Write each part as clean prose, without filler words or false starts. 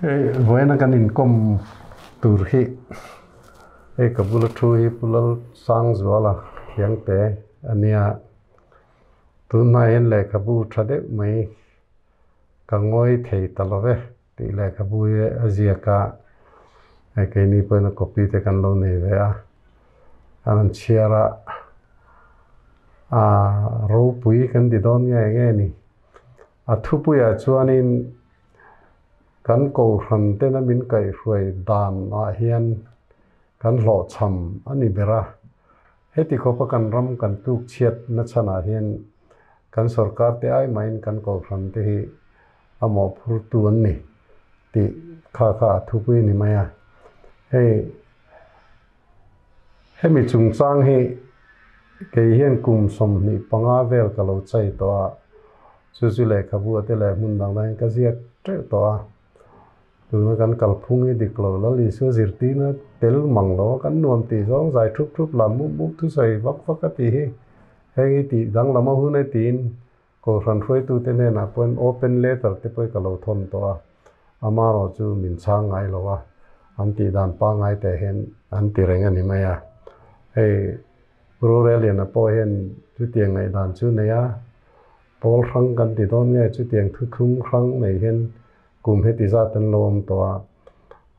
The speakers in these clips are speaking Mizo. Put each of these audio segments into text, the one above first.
Hei vawiina kan inkawm tur hi hei ka bula thu hi Pu Lalsangzuala Khiangte a nia. Tunhnai hian lehkhabu tha deuh mai ka ngawi thei ta lo ve tih lehkhabu hi a ziak a, hei keini pawhin a copy te kan lo nei ve a, a rawn chhiar a, aaa ropui kan ti dawn nge nge ni. A thupuiah chuanin kan kohhran tena min kaihhruai danah hian kan hlawhchham a ni ber a. Heti khawpa kan ram kan tluk chhiat na chhanah hian kan sorkar te ai mahin kan kohhran te hi a mawhphurtu an ni tih kha kha a thupui a ni mai a. Hei hemi chungchang hi kei hian kum 25 vel ka lo chai tawh a, chu chu lehkhabu te leh hmun dang dangin ka ziak teuh tawh a. Tuna kan kalphung hi dik lo, Lal Isua zirtirna tel mang lo a, kan nuam tih zawng zai thup thup lam mup mup thusawi vak vak a tih hi heng hi tih danglam a hun e tiin Kohhran hruaitute hnenah pawhin open letter te pawh hi ka lo thawn tawh a, amaherawh chu min chhang ngai lo a, an tih dan pangngai teh hian an ti reng a ni mai a. Hei Roreliana pawh hian chutiang ngaihdan chu nei a, pawl hrang kan ti dawn nge chutiang thuthlung hrang nei hian kum heti zat an lo awm tawh a.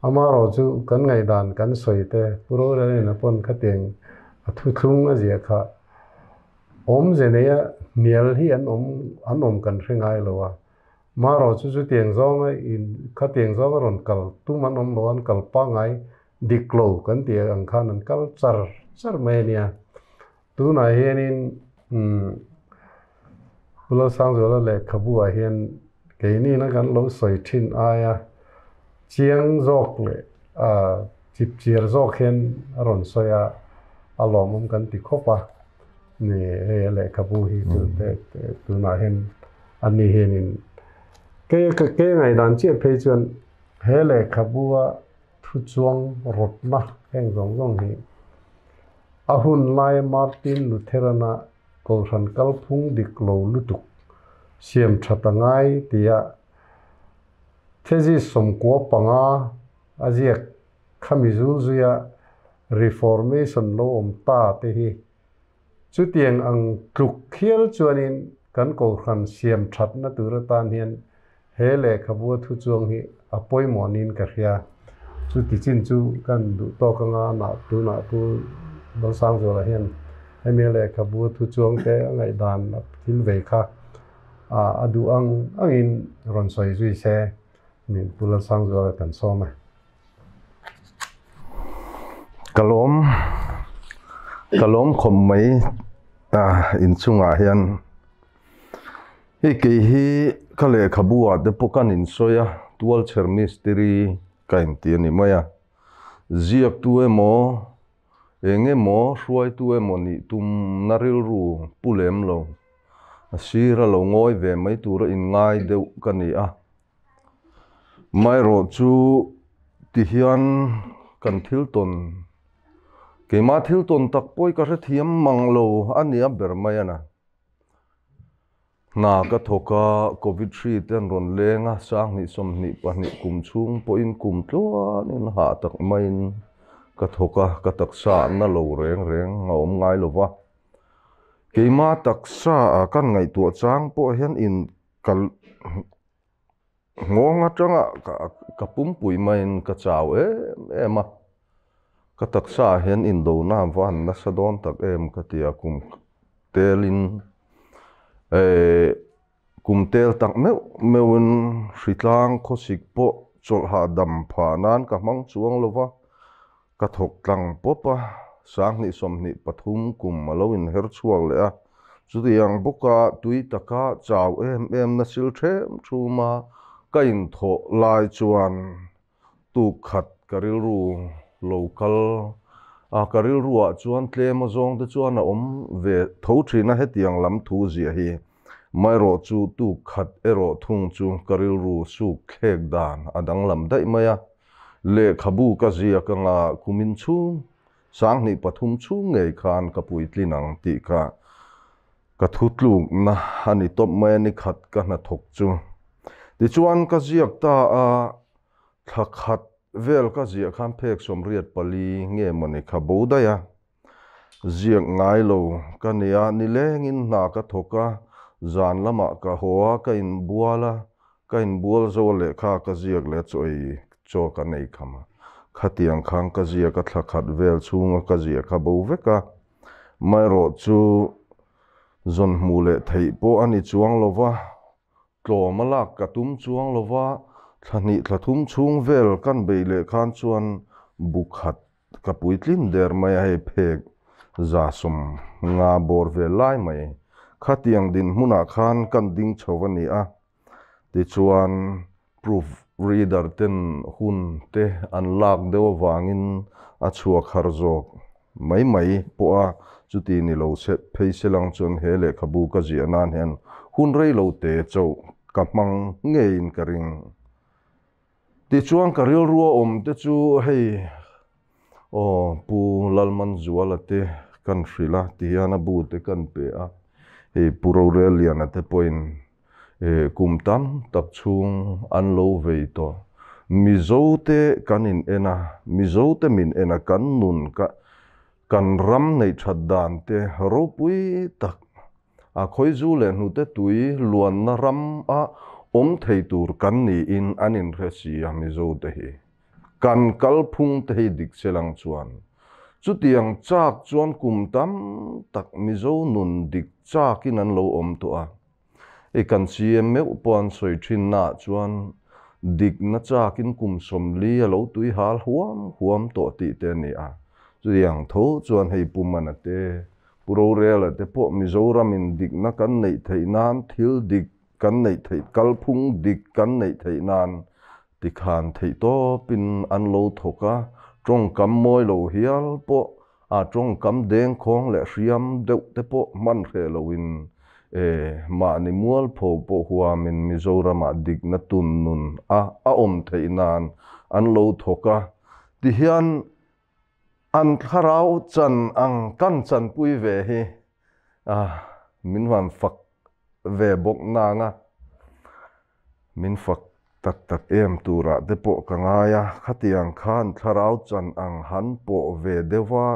Amaherawh chu kan ngaihdan kan sawi te Pu Roreliana pawn khatiang a thuthlung a ziah kha Awmze neia hnial hi an awm an awm kan hre ngai lo a, marawh chu chutiang zawnga in khatiang zawnga rawn kal tum an awm lo a, an kal pangngai dik lo kan tih ang khan an kal char char mai a nia. Tunah hianin umm Pu Lalsangzuala lehkhabu ah hian keini na kan lo sawi thin aia chiang zawk leh ah chipchiar zawk hian a rawn sawi a, a lawmawm kan ti khawp a. Ni hei a lehkhabu hi chu te tunah hian a ni hianin kei kei ngaihdan chiah phei chuan he lehkhabua thu chuang rawtna heng zawng zawng hi a hun laia Martin Lutheran-a Kohhran kalphung dik lo lutuk siam that a ngai tia thesis 95 a ziak Khami zulzuia Reformation lo awm ta te hi chutiang ang tluk khial chuanin kan Kohhran siam thatna tur atan hian he lehkhabua thu chuang hi a pawimawh niin ka hria. Chuti chin chu kan duh tawk anga nah tunah Pu Lalsangzuala hian hemi a lehkhabua thu chuang te a ngaihdan a thil vei kha a duh ang angin rawn sawi zui se ni Pu Lalsangzuala kan sawm e. Ka lawm ka lawm khawp mai a inchungah hian hei kei hi ka lehkhabu ah te pawh kan insawi a tualchher mistiri ka inti a ni mai a ziaktu emaw eng emaw hruaitu emaw nih tumna rilru pu lem lo a sir a lo ngawi ve mai tura inngai deuh ka ni a. Amaherawh chu ti hian kan thil tawn keimah thil tawn tak pawh hi ka hrethiam mang lo a ni a ber mai a na. Hna ka thawk a, Covid hri te an rawn leng a, 2022 kum chhung pawhin kum tluanin hah tak maiin ka thawk a, ka taksa a na lo reng reng a awm ngai lo va. Keimah taksa a kan ngaihtuah chang pawh hian in Ka nghawng atanga ka pumpui maiin ka chau em em a, ka taksa ah hian indona a va han nasa dawn tak em ka ti a, kum telin eh kum tel tak meuh meuhin hritlang khawsik pawh chawlh hahdam phah nan ka hmang chuang lo va, ka thawk tlang pawp a, 2023 kum a lo inher chhuak leh a, chutiang bawka tui taka chau em em na sil ṭhem ṭhum a, ka inthawh lai chuan tuk khat ka rilru lo kal a, ka rilruah chuan tlem a zawng te chuan a awm ve tho ṭhin a, hetiang lam thu ziah hi maherawh chu tuk khat erawh thung chu ka rilru suk thlek dan a danglam daih mai a. Lehkhabu ka ziak anga kumin chhung, 2003 chhung ngei khan ka puitlin ang tih kha ka thutlukna a ni tawp mai a ni khat ka hnathawk chu. Tichuan ka ziak ta a, Thla khat vel ka ziah khan phek 84 nge mawni kha bo daih a. Ziak ngai lo ka nia, nilengin hna ka thawk a, zan lamah ka haw a, ka inbual a, ka inbual zo a lehkha ka ziak leh a chaw ei chaw kan ei kham a. Khatiang khan ka ziak a, thla khat vel chhunga ka ziah kha bo vek a. Amaherawhchu zawn hmuh leh theih pawh a ni chuang lo va, Tlawm a lak ka tum chuang lo va, thla hnih thla thum chhung vel kan beih leh khan chuan bu khat ka puitlin der mai a, hei phek 150 bawr vel lai mai. Khatiang dinhmunah khan kan ding chho a ni a, tichuan proof reader ten hun te an lak deuh avangin a chhuak har zawk mai mai pawh a, chuti ni lo se phei se lang chuan he lehkhabu ka ziah nan hian hun rei lo te chauh ka hmang ngeiin ka ring. Tichuan ka rilru a awm te chu hei aw Pu Lalmanzuala te kan hrilh a, tihian a bu te kan pe a, hei Pu Rorelliana te pawhin Kum tam tak chhung an lo vei tawh. Mizote kan in en a, Mizote min en a, kan nun ka kan ram neih that dan te ropui tak a khawizu leh hnute tui luanna ram a awm thei tur kan niin an inhre si a Mizote hi. Kan kalphung te hi dik se lang chuan chutiang chak chuan kum tam tak Mizo nun dik chakin an lo awm tawh a. I kan CM meuh pawh an sawi thinnaah chuan dikna chakin kum 40 a lo tui hal huam huam tawh tih te a ni a. Chutiang tho chuan hei Pu Mana te, Pu Rorela te pawh Mizoramin dikna kan neih theih nan thil dik kan neih theih kalphung dik kan neih theih nan tikhan theihtawpin an lo thawk a, tawngkam mawi lo hial pawh A tawngkam dengkhawng leh hriam deuh te pawh hman hreh loin e mahni mualpho pawh huamin Mizoramah dikna tun nun a a awm theih nan an lo thawk a, tihian an thlarau chan ang kan chanpui ve hi a min van fak ve bawk nang a. Min fak tak tak em turah te pawh ka ngai a, khatiang khan thlarau chan ang han pawh ve deuh a,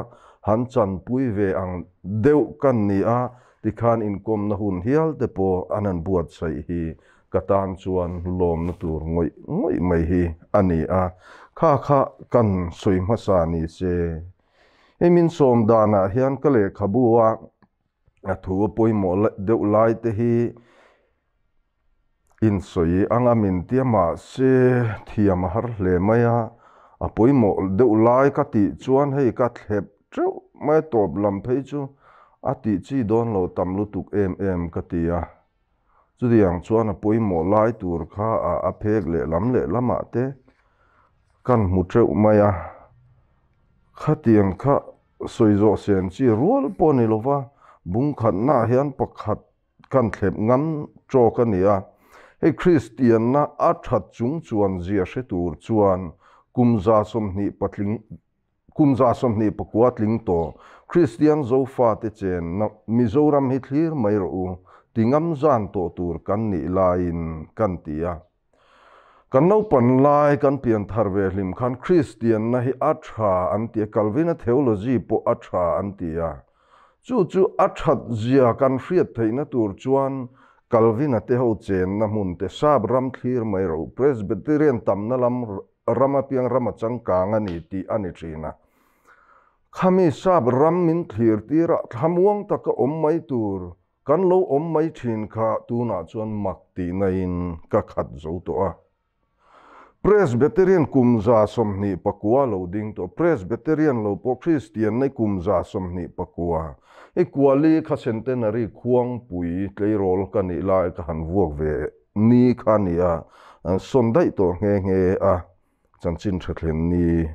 han chanpui ve ang deuh kan ni a, tikhan inkawmna hun hial te pawh an han buatsaih hi ka tan chuan lawmna tur ngawih ngawih mai hi a ni a, kha kha kan sawi hmasa ni se. Hei min sawm danah hian ka lehkhabu a a thu a pawimawh deuh lai te hi Insawi anga min tia mahse thiam a har hle mai a, a pawimawh deuh lai ka tih chuan hei ka thlep teuh mai a tawp lam phei chu a tih chi dawn lo tam lutuk em em ka ti a. Chutiang chuan a pawimawh lai tur kha a a phek lehlam lehlamah te kan hmu teuh mai a, khatiang kha sawi zawh sen chi rual pawh a ni lova, bungkhatnaah hian pakhat Kan thlep ngam tawk a ni a, hei Kristianna a that chung chuan zia hre tur chuan kum 20 patling kum 29 tling tawh Kristian Zofate chenna Mizoram hi thlir mai rawh u ti ngam zan tawh tur kan nih laiin kan ti a. Kan naupan lai kan pian thar ve hlim khan Kristianna hi a tha an ti a, Calvin-a theology pawh a tha an ti a. Chu chu a that zia kan hriat theihna tur chuan Calvin-a te ho chenna hmun te sap ram thlir mai ro Presbyterian tamna lam ram apiang ram a changkang a ni tih a ni thin a. Khami sap ram min thlir tirah thlamuang taka awm mai tur Kan lo awm mai thin kha tunah chuan mak tihnain ka khat zo tawh a. Presbyterian kum 29 lo ding tawh. Presbyterian lo pawh Kristian nei kum 29. I kuali kha Centenary khuangpui tleirawl ka nih lai ka han vuak ve ni kha a ni a, an sawn daih tawh nghe nghe a, chanchin tha thlen ni.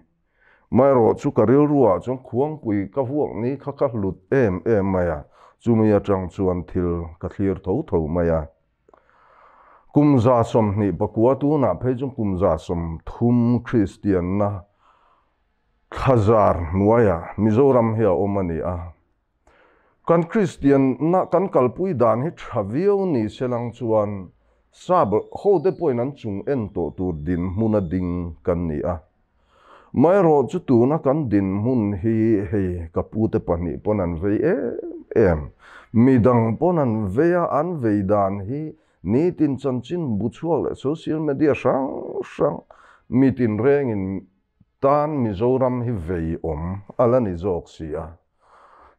Maherawh chu ka rilruah chuan khuangpui ka vuak ni kha ka hlut em em mai a, chumi atang chuan thil ka thlir tho tho mai a. Kum 29 tunah phei chuan kum 30 Kristianna thlazar hnuaiah Mizoram hi a awm a ni a. Kan Kristianna kan kalpui dan hi tha viau ni se lang chuan Sap hote pawhin an chung en tawh tur dinhmuna ding kan ni a. Amaherawhchu tuna kan dinhmun hi hei ka pute pahnih pawn an vei em em. Midang pawn an vei a, an vei dan hi nitin chanchin bu chhuak leh social media hrang hrang mitin rengin tan Mizoram hi vei awm a la ni zawk si a.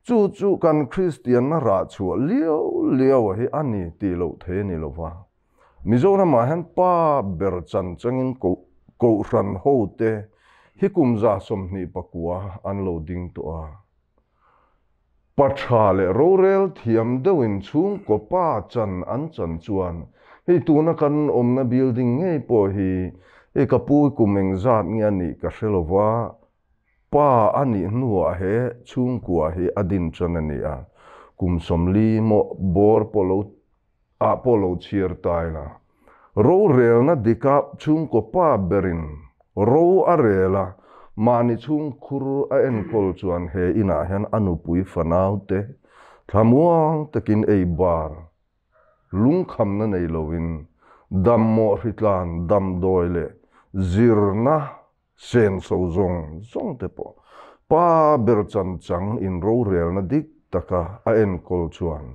Chu chu kan Kristianna rah chhuah liau liau a hi a ni tih loh thei a ni lo va. Mizoramah hian pa ber chan changin Kohhran hote hi kum 29 an lo ding tawh a. Pa tha leh rorel thiam deuhin chhungkaw pa chan an chan chuan hei tuna kan awmna building ngei pawh hi hei ka pu kum engzat nge a nih ka hre lo va, pa a nih hnuah he chhungkua hi a din tan a ni a, kum 40 maw bawr pawh lo ah pawh lo chhiar ta ila, rorelna dika chhungkaw pa berin ro a rel a, mahni chhungkhur a enkawl chuan he inah hian a nupui fanaute thlamuang takin ei bar lungkhamna nei loin dammawh hritlan damdawi leh zirna senso zawng zawng te pawh pa ber chan chang in rorelna dik taka a enkawl chuan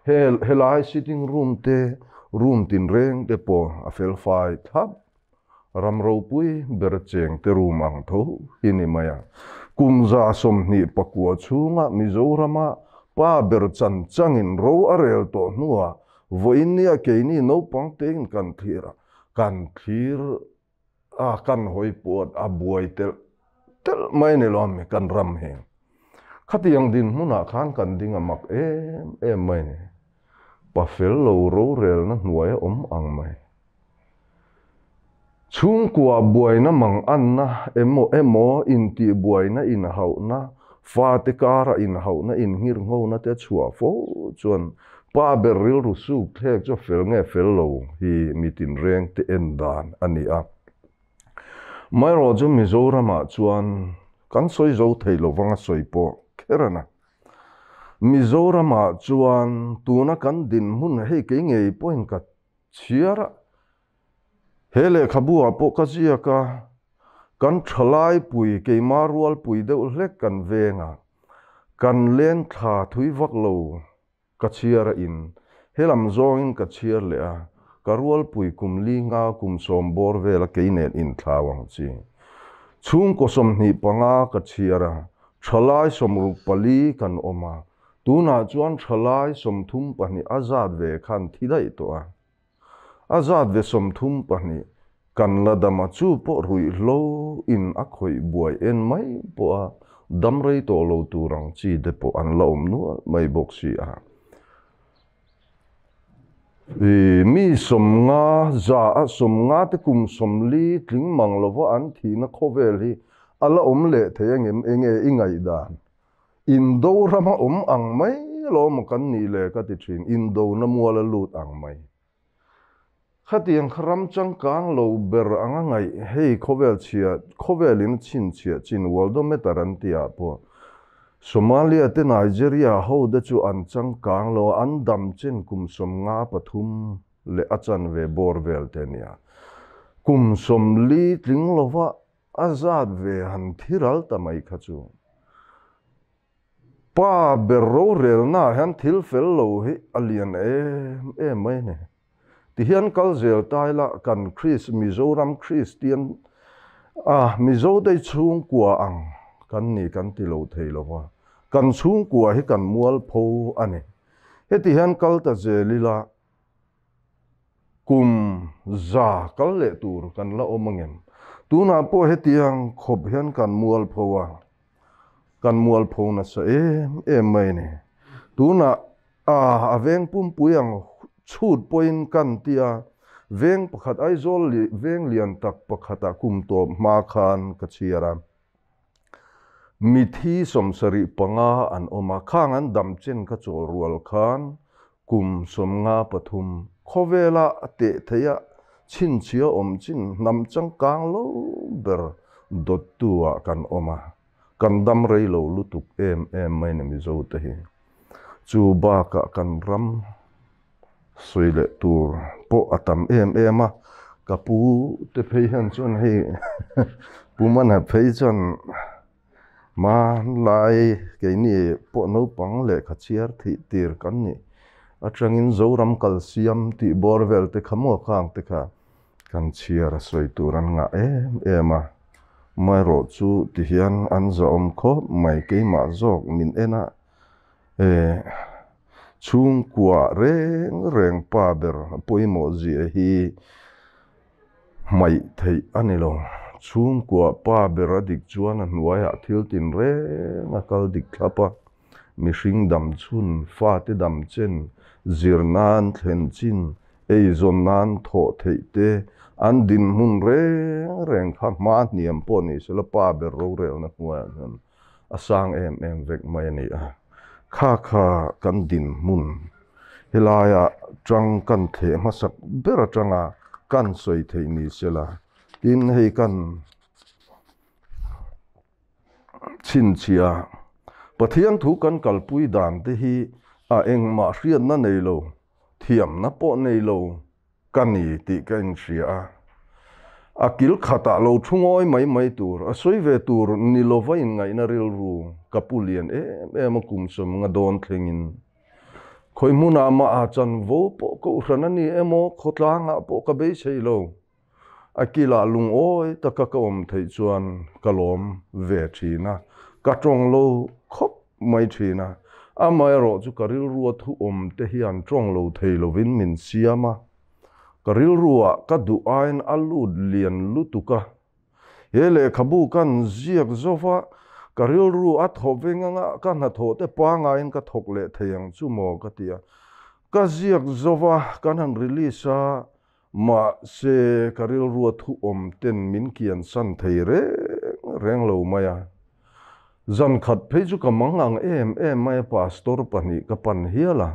he helai sitting room te room tinreng te pawh a fel fai thlap ram ropui ber cheng te room ang tho hi ni mai a. Kum 29 chhunga Mizorama pa ber chan changin ro a rel tawh hnuah vawiin nia keini naupang tein kan thlir a, kan thlir a kan hawi puat a buai telh telh mai ni lo ami kan ram hi. Khatiang dinhmunah khan kan ding a mak em em mai ni. Pa fel lo rorelna hnuai a awm ang mai. Chhungkua buaina mang anna emaw emaw intih buaina inhauhna, fate kara inhauhna innghirnghona te chhuah fo chuan pa ber rilru suk thlek chu fel nge fel lo hi mi tinreng te en dan a ni a. Amaherawh chu Mizoramah chuan kan sawi zo thei lo vang a sawi pawh kher a na. Mizoramah chuan tuna kan dinhmun hei kei ngei pawhin ka chhiar a, he lehkhabu ah pawh ka ziak a, kan thalai pui keima rual pui deuh hlek kan veng a, kan len thla thui vak lo ka chhiar a in he lam zawngin ka chhiar leh a, ka rual pui kum li nga kum 10 bawr vel a kei nen in thlau ang chi. Chhungkaw 25 ka chhiar a, thalai 64 kan awm a, tunah chuan thalai 32 a zat ve khan thi daih tawh a. A zat ve 32 kan la dam a chu pawh ruihhlo in a khawih buai en mai pawh a dam rei tawh lo tur ang chi te pawh an la awm nual mai bawk si a. Mi 50 za a 50 te kum 40 tling mang lova an thihna khawvel hi a la awm leh thei angem enge i ngaih dan. Indo rama awm ang mai lo maw kan nih le ka ti thin, Indo na mual a lut ang mai. Khatiang kha ram changkang lo ber anga ngaih hei khawvel chhia khawvelin a chhinchhiah chin worldometer an tih ah pawh Somalia te Nigeria ho te chu an changkang lo a, an dam chen kum 53 leh a chanve bawr vel te nia. Kum 40 tling lova a zat ve han thiral ta mai kha chu. Pa ber rorelna hian thil fel lo hi a lian em em mai ni. Tihian kal zel tai la kan Chris Mizoram Christian a Mizo te chhungkua ang kan ni kan ti lo thei lo va. Kan chhungkua hi kan mual pho a ni. Heti hian kal ta zel ila kum 100 kal leh tur kan la awm angem. Tunah pawh hetiang khawp hian kan mual pho a. Kan mual pho nasa em em mai ni. Tunah a veng pumpui ang chhut pawhin kan tia veng pakhat Aizawl veng lian tak pakhatah kum tawp hma khan ka chhiar a. Mithi 75 an awm a, khang an dam chen ka chawl rual khan kum 53 khawvela a teh thei a chhinchhia awm chin hnam changkang lo ber dawttu ah kan awm a, kan dam rei lo lutuk em em mai ni Mizo te hi. Chu bakah kan ram Sawi leh tur pawh a tam em em a, ka pu te phei hian chuan hei Pu Mana phei chuan hmanlai keini pawh naupang lehkha chhiar thih tir kan nih atangin Zoram kalsiam tih bawr vel te kha maw khang te kha kan chhiar a sawi tur an ngah em em a, amaherawhchu tihian an zahawm khawp mai keimah zawk min en a. He chhungkua reng reng pa ber pawimawh zia hi hmaih theih a ni lo. Chhungkua pa ber a dik chuan a hnuaiah thil tin reng a kal dik thlap a. Mihring dam chhun, fate dam chen, zir nan thlen chin, eizawn nan thawh theih te, an dinhmun reng reng kha hma hniam pawh ni sela pa ber rorelna hnuaiah hian a sang em em vek mai a ni a, kha kha kan dinhmun helaia tang kan theh hmasak ber atanga kan sawi theih ni sela, tin hei kan chhinchhiah Pathian thu kan kalpui dan te hi a engmah hriatna nei lo, thiamna pawh nei lo Ka ni tih ka inhria a, a kil khatah lo thu ngawi mai mai tur, a sawi ve tur ni lova inngaihna rilru ka pu lian em em a kum sawm nga dawn thlengin. Khawi hmunah mah a chanvo pawh kohhran a ni emaw khawtlangah pawh ka beisei lo. A kilah lungawi taka ka awm theih chuan ka lawm ve thin a, ka tawng lo khawp mai thin a. Amaherawh chu ka rilrua thu awm te hian tawng lo thei lovin min siam a, ka rilruah ka duh aiin a lut lian lutuk a. He lehkhabu kan ziak zova ka rilru a thaw veng anga ka hnathawh te pangaiin ka thawk leh thei ang chu maw ka ti a. Ka ziak zova kan han release a, Mahse, ka rilrua thu awm ten min kiansan thei reng reng lo mai a. Zan khat phei chu ka mang ang em em mai a, pastor pahnih ka pan hial a.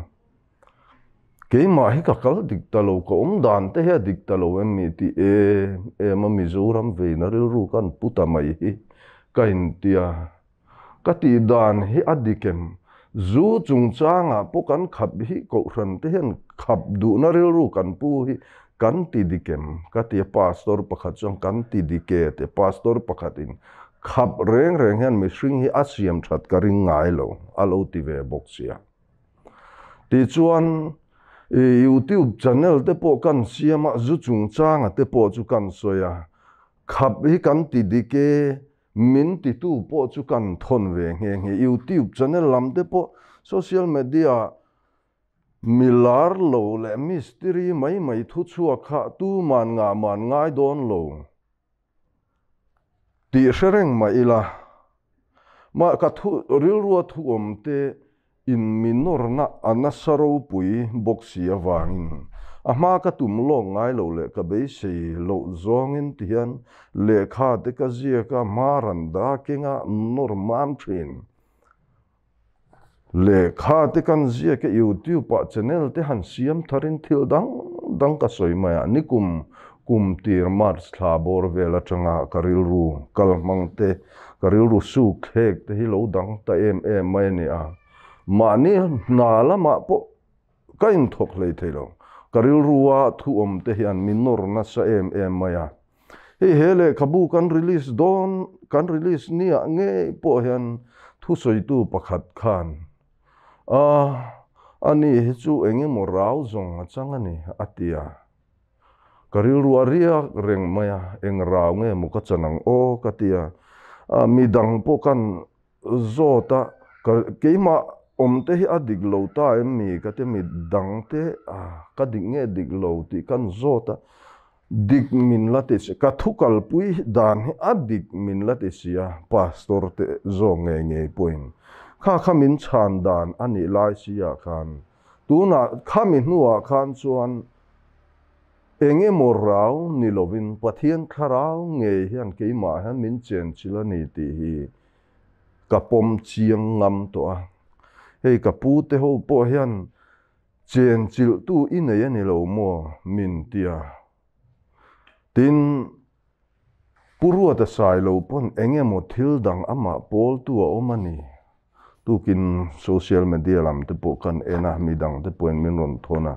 Keimah hi ka kal dik ta lo, ka awm dan te hi a dik ta lo em mi tih em em a Mizoram veina rilru kan pu ta mai hi ka intia. Ka tih dan hi a dik em? Zu chungchangah pawh kan khap hi Kohhran te hian khap duhna rilru kan pu hi kan ti dik em? Ka ti a, Pastor pakhat chuan kan ti dik e a ti a, Pastor pakhatin khap reng reng hian mihring hi a siam that ka ring ngai lo a lo ti ve bawk sia. Tichuan YouTube channel te pawh kan siam a, zu chungchanga te pawh chu kan sawi a, khap hi kan ti dik e, Min titu pawh chu kan thawn ve nghe nghe. YouTube channel lam te pawh social media mi lar lo leh mystery mai mai thu chhuak kha tuman ngah man ngai dawn lo tih hre reng mah ila. Mah ka thu rilrua thu awm te In mi nawrna a nasa ropui bawk si avangin a hma ka tum lawk ngai lo leh ka beisei loh zawngin ti hian lehkha te ka ziak a, hma ran da kenga nawr mam thin. Lehkha te kan ziak a, YouTube ah channel te han siam tharin thil dang dang ka sawi mai a, nikum kum tir March thla bawr vel atanga ka rilru kal hmang te Ka rilru suk thlek te hi lo dang ta em em mai a ni a, mahni hna lamah pawh ka inthawk hlei thei lo. Ka rilrua thu awm te hian min nawr nasa em em mai a. Hei he lehkhabu kan release dawn, kan release niah ngei pawh hian thusawitu pakhat khan, A, ani hi chu eng emaw rau zawng a chang a ni, a ti a. Ka rilru a riak reng mai a, eng rau nge maw ka chan ang aw ka ti a, mi dang pawh kan zawt a, ka keimah awm te hi a dik lo ta em mi ka ti a, mi dang te ka dik nge dik lo tih kan zawt a, dik min la ti si, ka thu kalpui dan hi a dik min la ti si a, pastor te zawk ngei ngei pawhin kha kha min chhan dan a nih lai si ah khan tunah khami hnuah khan chuan Eng emaw rau ni lovin Pathian thlarau ngei hian keimah hian min chenchilh a ni tih hi ka pawm chiang ngam tawh a. Hei ka pu te ho pawh hian chenchilhtu i nei a ni lo maw min ti a. Tin, Pu Ruata Sailo pawn eng emaw thil dang amah pawltu a awm a ni. Tukin social media lam te pawh kan en a, midang te pawhin min rawn thawn a.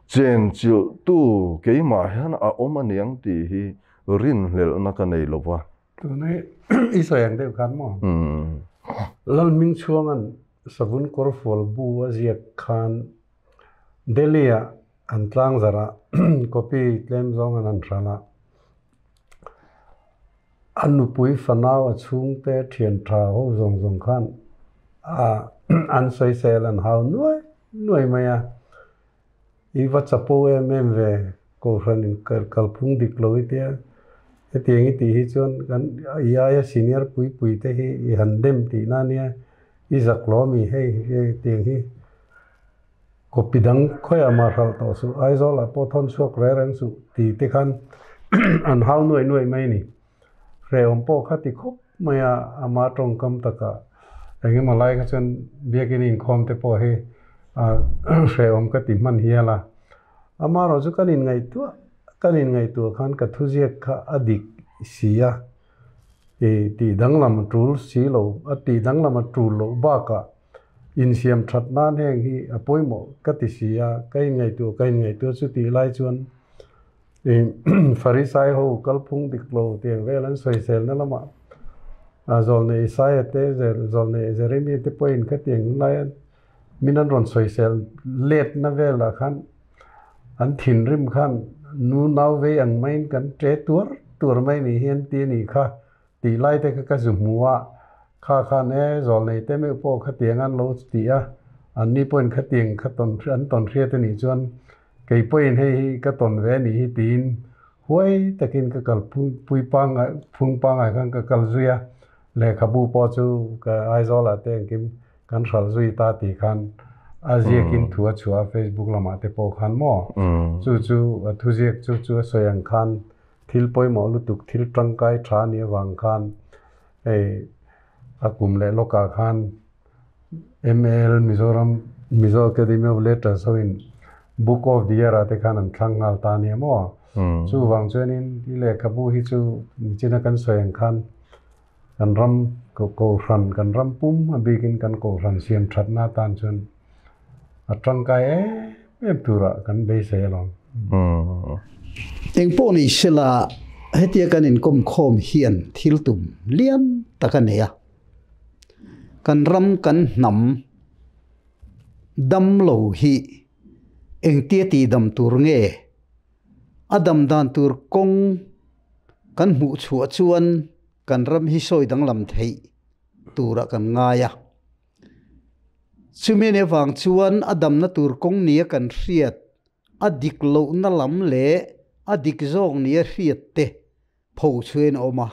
Chenchilh tu keimah hian a awm aniang tih hi rinhlelhna ka nei lo va. Tuna i sawi ang deuh khan maw? Lalhming chhuanga'n savun kawrfual bu a ziak khan Delhi-ah an tlangzarh a, copy tlem zawng an han hran a. A nupui fanau a chhungte thian tha ho zawng zawng khan an sawisel an hau nuai nuai mai a. I va chapo em em ve, Kohhran in kalphung dik lo i tia, hetiang i tih hi chuan kan i aia senior pui pui te hi i han dem tihna ania, i zak lo ami hei hetiang hi copy dang khawiah mah hralh tawh suh, Aizawl ah pawh thawn chhuak reng reng suh ti te khan an hau nuaih nuaih mai a ni. Hrehawm pawh kha ti khawp mai a, ama tawngkam takah eng emaw lai kha chuan biakin inkhawm te pawh hi hrehawm ka ti hman hial a. Amaherawh chu kan inngaihtuah kan inngaihtuah khan ka thuziak kha a dik si a, i tih danglam a tul si lo, a tih danglam a tul loh bakah insiam that nan heng hi a pawimawh ka ti si a, ka inngaihtuah ka inngaihtuah chu tih lai chuan Farisai ho kalphung dik lo tiang vel an sawiselna lamah Zawlnei Isaia te, Zawlnei Jeremia te pawhin khatiang laia min an rawn sawisel letna velah khan an thinrim khan nu nau vei ang maiin kan ṭe tuar tuar mai ni hi an ti a nih kha tih lai te kha ka zu hmu a, kha khan e Zawlnei te meuh pawh khatiang an lo ti a, anni pawhin khatiang kha an tawn hriat a nih chuan Kei pawhin hei hi ka tawn ve a nih hi tiin huai takin ka kal pui pangngai phung pangngai khan ka kal zui a, lehkhabu pawh chu ka Aizawlah te engkim kan hralh zui ta tih khan a ziakin thu a chhuah a Facebook lamah te pawh khan maw chu chu a thuziak chu chu a sawi ang khan thil pawimawh lutuk thil tangkai tha a nih avang khan hei a kum leh lawkah khan MAL Mizoram Mizo Academy of Letters hoin Book of the Year ah te khan an thlang nghal ta ania maw? Chuvang chuanin i lehkhabu hi chu nichina kan sawi ang khan kan ram kohhran kan ram pum a bikin kan kohhran siam thatna atan chuan a tangkai em em turah kan beisei alawm. Engpawh ni sela hetia kan inkawm khawm hian thil tum lian tak a nei a. Kan ram kan hnam dam lo hi engtia tih dam tur nge? A dam dan tur kawng kan hmuh chhuah chuan kan ram hi sawi danglam theih turah kan ngai a. Chumi nih avang chuan a damna tur kawng nia kan hriat, a dik lohna lam leh a dik zawk nia hriat te pho chhuain a awm a.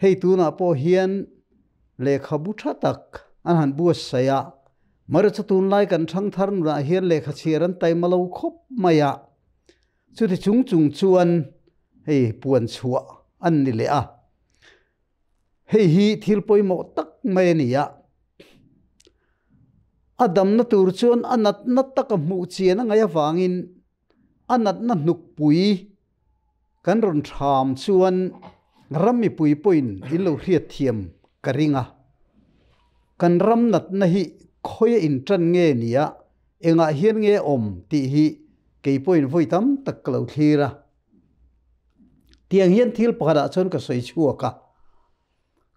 Hei tunah pawh hian lehkhabu tha tak an han buatsaih a, Maracha tunlai kan thangthar nunah hian lehkha chhiar an taima lo khawp mai a, chuti chung chung chuan hei puan chhuah an ni leh a. Hei hi thil pawimawh tak mai a ni a. A damna tur chuan a natna taka hmuh chian a ngaih avangin a natna hnukpui Kan rawn ṭham chuan ram mipui pawhin in lo hriatthiam ka ring a. Kan ram natna hi khawia inṭan nge nia, engah hian nge awm tih hi kei pawhin vawi tam tak ka lo thlir a. Tiang hian thil pakhatah chuan ka sawi chhuak a,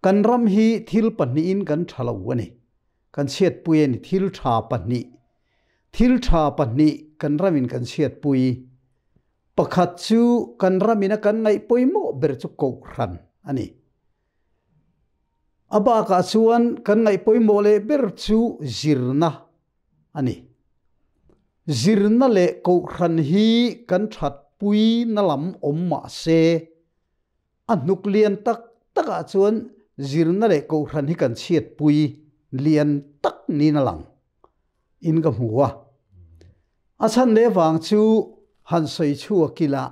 kan ram hi thil pahnihin kan ṭha lo a ni. Kan chhiatpui a ni, thil ṭha pahnih. Thil ṭha pahnih kan ramin kan chhiatpui. Pakhat chu kan ramina kan ngaih pawimawh ber chu Kohhran a ni. A bakah chuan kan ngaih pawimawh leh ber chu zirna a ni. Zirna leh Kohhran hi kan thatpui na lam awm mah se, a hnuk lian tak takah chuan zirna leh Kohhran hi kan chhiatpui lian tak niin a lang in ka hmu a. A chhan leh vang chu han sawi chhuak ila,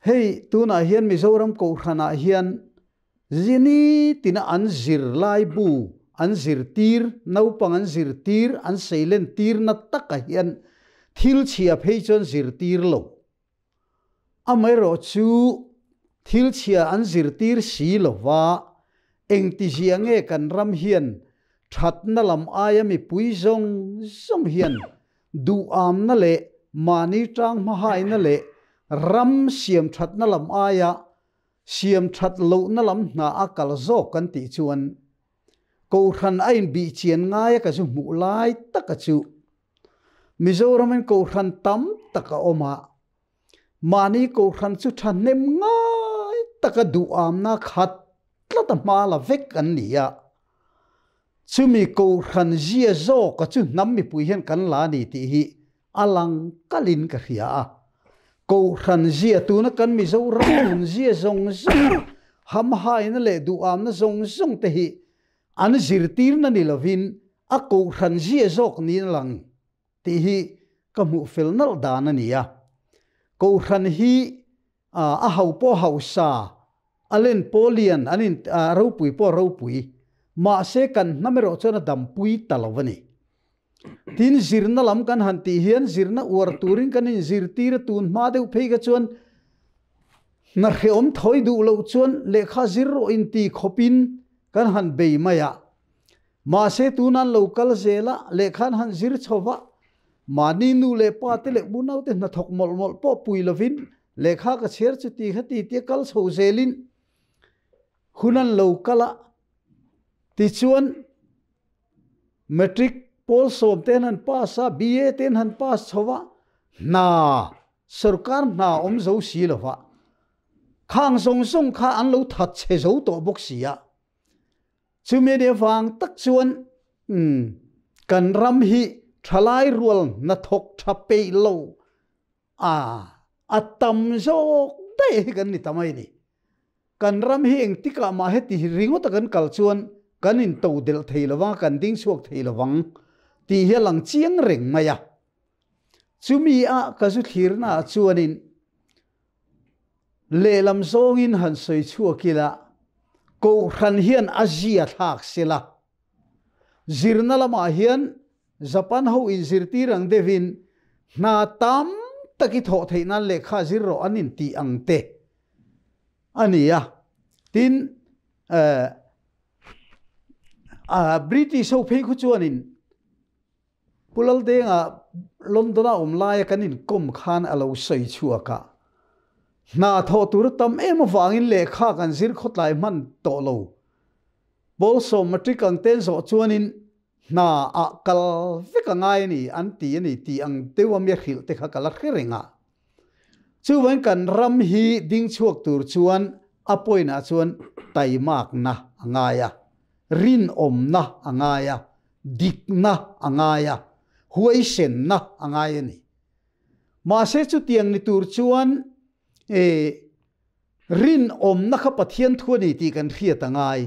hei tunah hian Mizoram Kohhranah hian zini tina an zirlai bu an zirtir, naupang an zirtir, an seilen tirna takah hian thil chhia phei chuan zirtir lo. Amaherawhchu thil chhia an zirtir si lova, engtizia nge kan ram hian thatna lam aia mipui zawng zawng hian Duhamna leh mahni tang hmahaina leh ram siam thatna lam aia siam that lohna lam hna a kal zawk kan tih chuan Kohhran a inbihchian ngai a ka zu hmuh lai taka chu Mizoramin Kohhran tam tak a awm a, mahni Kohhran chu thahnem ngai taka duhamna khat tlat a hma la vek an ni a. Chumi Kohhran zia zawka chu hnam mipui hian kan la a ni tih hi a lang kalin ka hria a. Kohhran zia tuna kan Mizoram nun zia zawng zawng, hamhaina leh duhamna zawng zawng te hi an zirtirna ni lovin a Kohhran zia zawk niin a lang tih hi ka hmuh fel nalh dan a ni a. Kohhran hi a hau pawh hausa, a len pawh lian, an in ropui pawh ropui, mahse kan hnam erawh chuan a dampui ta lo a ni. Tin, zirna lam kan han tih hian zirna uar turin kan inzirtir a, tun hma deuh phei kha chuan hna hrehawm thawi duh loh chuan lehkha zir rawh inti khawpin kan han bei mai a. Mahse tunan lo kal zel a, lehkha an han zir chho va, mahni nu leh pa te leh unaute hnathawk mawlh mawlh pawh pui lovin lehkha ka chhiar chu ti kha ti tia kal chho zelin hun an lo kal a, tichuan Matric pawl sawm te an han pass a, BA te an han pass chho va, hna, sorkar hna awm zo si lo va, khang zawng zawng kha an lo that chhe zo tawh bawk si a. Chumi nih avang tak chuan kan ram hi thalai rual hnathawk tha peih lo a a tam zawk daih hi kan ni ta mai a ni. Kan ram hi engtikah mah heti ringawta kan kal chuan kan into delh thei lovang a, kan ding chhuak thei lovang tih hi a lang chiang reng mai a. Chumi a ka zu thlirnaah chuanin Lehlam zawngin han sawi chhuak ila, Kohhran hian a zia thlak sela. Zirna lamah hian Japan ho inzirtir ang deuhin hna tam tak i thawh theih nan lehkha zir rawh an intih ang te a ni a. Tin, British ho phei khu chuanin Pu Laldenga London-a awm laia kan inkawm khan a lo sawi chhuak a, hna thawh tur a tam em avangin lehkha kan zir khawtlai hman tawh lo. Pawl sawm matric ang ten zawh chuanin hna ah kal vek a ngai a ni an ti a ni tih ang deuh a mi a hrilh te kha ka la hre reng a. Chuvangin kan ram hi ding chhuak tur chuan a point-ah chuan taimakna a ngai a. Rinawmna a ngai a, dikna a ngai a, huaisenna a ngai a ni. Mahse chutiang ni tur chuan e rinawmna kha Pathian thu a ni tih kan hriat a ngai.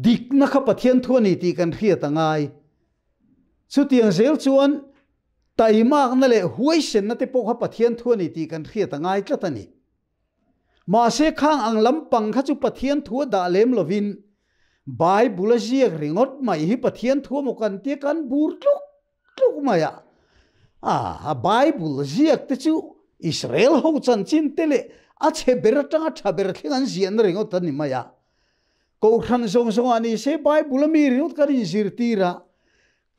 Dikna kha Pathian thu a ni tih kan hriat a ngai. Chutiang zel chuan taimakna leh huaisenna te pawh kha Pathian thu a ni tih kan hriat a ngai tlat a ni. Mahse khang ang lampang kha chu Pathian thu a dah lem lovin Bible a ziak ringawt mai hi Pathian thu emaw kan tia kan bur tluk tluk mai a. A Bible ziak te chu Israel ho chanchin te leh a chhe ber atanga tha ber thleng an ziahna ringawt a ni mai a. Kohhran zawng zawngah ni se Bible a mi ringawt kan inzirtir a,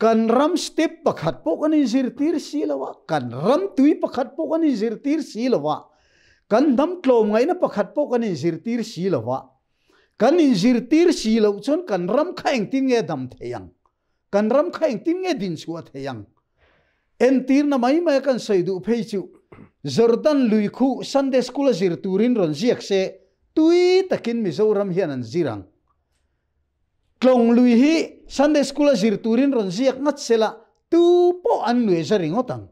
Kan ram step pakhat pawh kan inzirtir si lo a, kan ram tui pakhat pawh kan inzirtir si lo a, kan hnam tlawmngaihna pakhat pawh kan inzirtir si lo a, kan inzirtir si loh chuan kan ram kha engtin nge dam thei ang? Kan ram kha engtin nge dinchhuah thei ang? Entirna mai mai a kan sawi duh phei chu Jordan lui khu Sunday School a zir turin rawn ziak se tui takin Mizoram hian an zir ang. Tlawng lui hi Sunday School a zir turin rawn ziak ngat sela tu pawh an nuai za ringawt ang.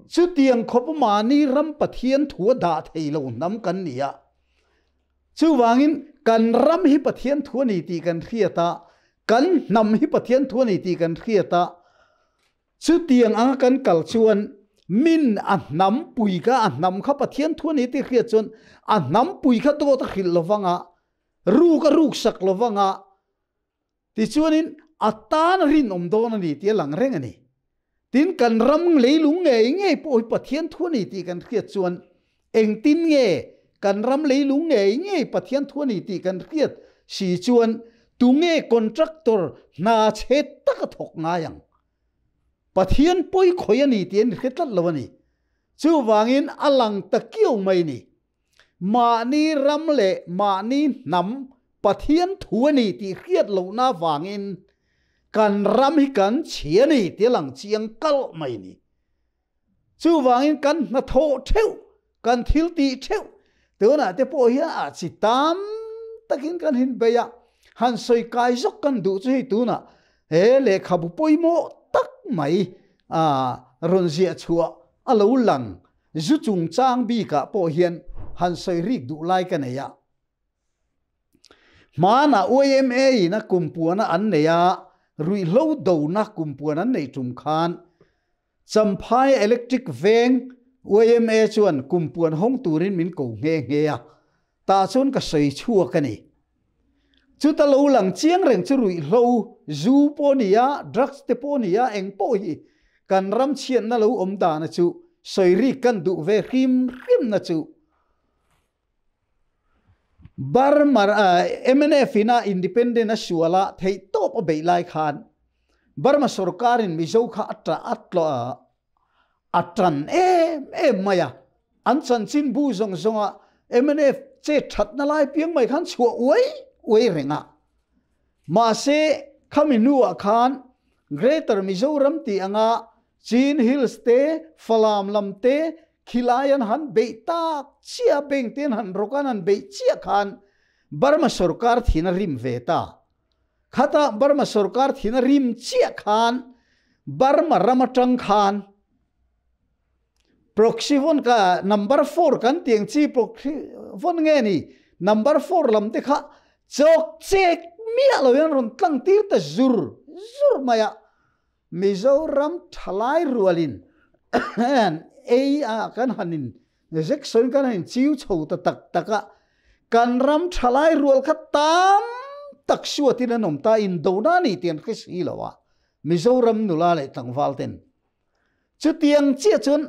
Chutiang khawp mahni ram Pathian thu a dah thei lo hnam kan ni a. Chuvangin kan ram hi Pathian thu a ni tih kan hriat a, kan hnam hi Pathian thu a ni tih kan hriat a, Chutiang anga kan kal chuan min a hnam pui kha a hnam kha Pathian thu a ni tih hriat chuan a hnam pui kha dawt a hrilh lovang a, ruk a ruk sak lovang a, tichuanin a tan a rinawm dawn a ni tih a lang reng a ni. Tin, kan ram leilung ngei ngei pawh hi Pathian thu a ni tih kan hriat chuan engtin nge kan ram leilung ngei ngei Pathian thu a ni tih kan hriat si chuan tunge contractor hna chhe taka thawk ngai ang? Pathian pawi khawih a ni tih an hre tlat lo a ni. Chuvangin a lang ta kiau mai ni. Mahni ram leh mahni hnam Pathian thu a ni tih hriat lohna avangin kan ram hi kan chhia a ni tih a lang chiang kalh mai ni. Chuvangin kan hnathawh theuh, kan thil tih theuh tunah te pawh hian a chi tam takin kan hinbeih a, han sawi kai zawk kan duh chu hei tunah he lehkhabu pawimawh tak mai rawn ziah chhuah a lo lang zu chungchang bikah pawh hian han sawi rik duh lai ka nei a. Hmanah YMA in a kumpuana an nei a, ruihhlo dona kumpuan an neih tum khan Champhai Electric Veng yma chuan kumpuan hawng turin min ko nghe nghe a, tah chuan ka sawi chhuak a ni. Chuta lo lang chiang reng chu ruihhlo, zu pawh ni a, drugs te pawh ni a, eng pawh hi kan ram chhiatna lo awm dana chu sawi rik kan duh ve hrim hrimna chu Burma mnf in a independent a sual a theih tawp a beih lai khan Burma sorkar in Mizo kha a tah a tlawh a tan em em mai a, an chanchin bu zawng zawng a mnf chet thatna lai piang mai khan chhuah uai uai reng a. Mahse khami hnuah khan Greater Mizoram tih anga Chin Hills te, Falam lam te, khilai an han beih tak chiah, bank te an han rawk a, an han beih chiah khan Burma sorkar thin a rim ve ta. Khata Burma sorkar thin a rim chiah khan Burma ram atang khan proxy vawn ka number four kan tiang chi proxy vawn nge ni number four lam te kha chawk chek miah lo hian rawn tlang tir ta zur zur mai a. Mizoram thalai rualin ei a kan han in Jackson kan han in chiu chho ta tak tak a, kan ram thalai rual kha tam tak suatin an awm ta, indona a ni tih an hre si lo a, Mizoram nula leh tlangval ten. Chutiang chiah chuan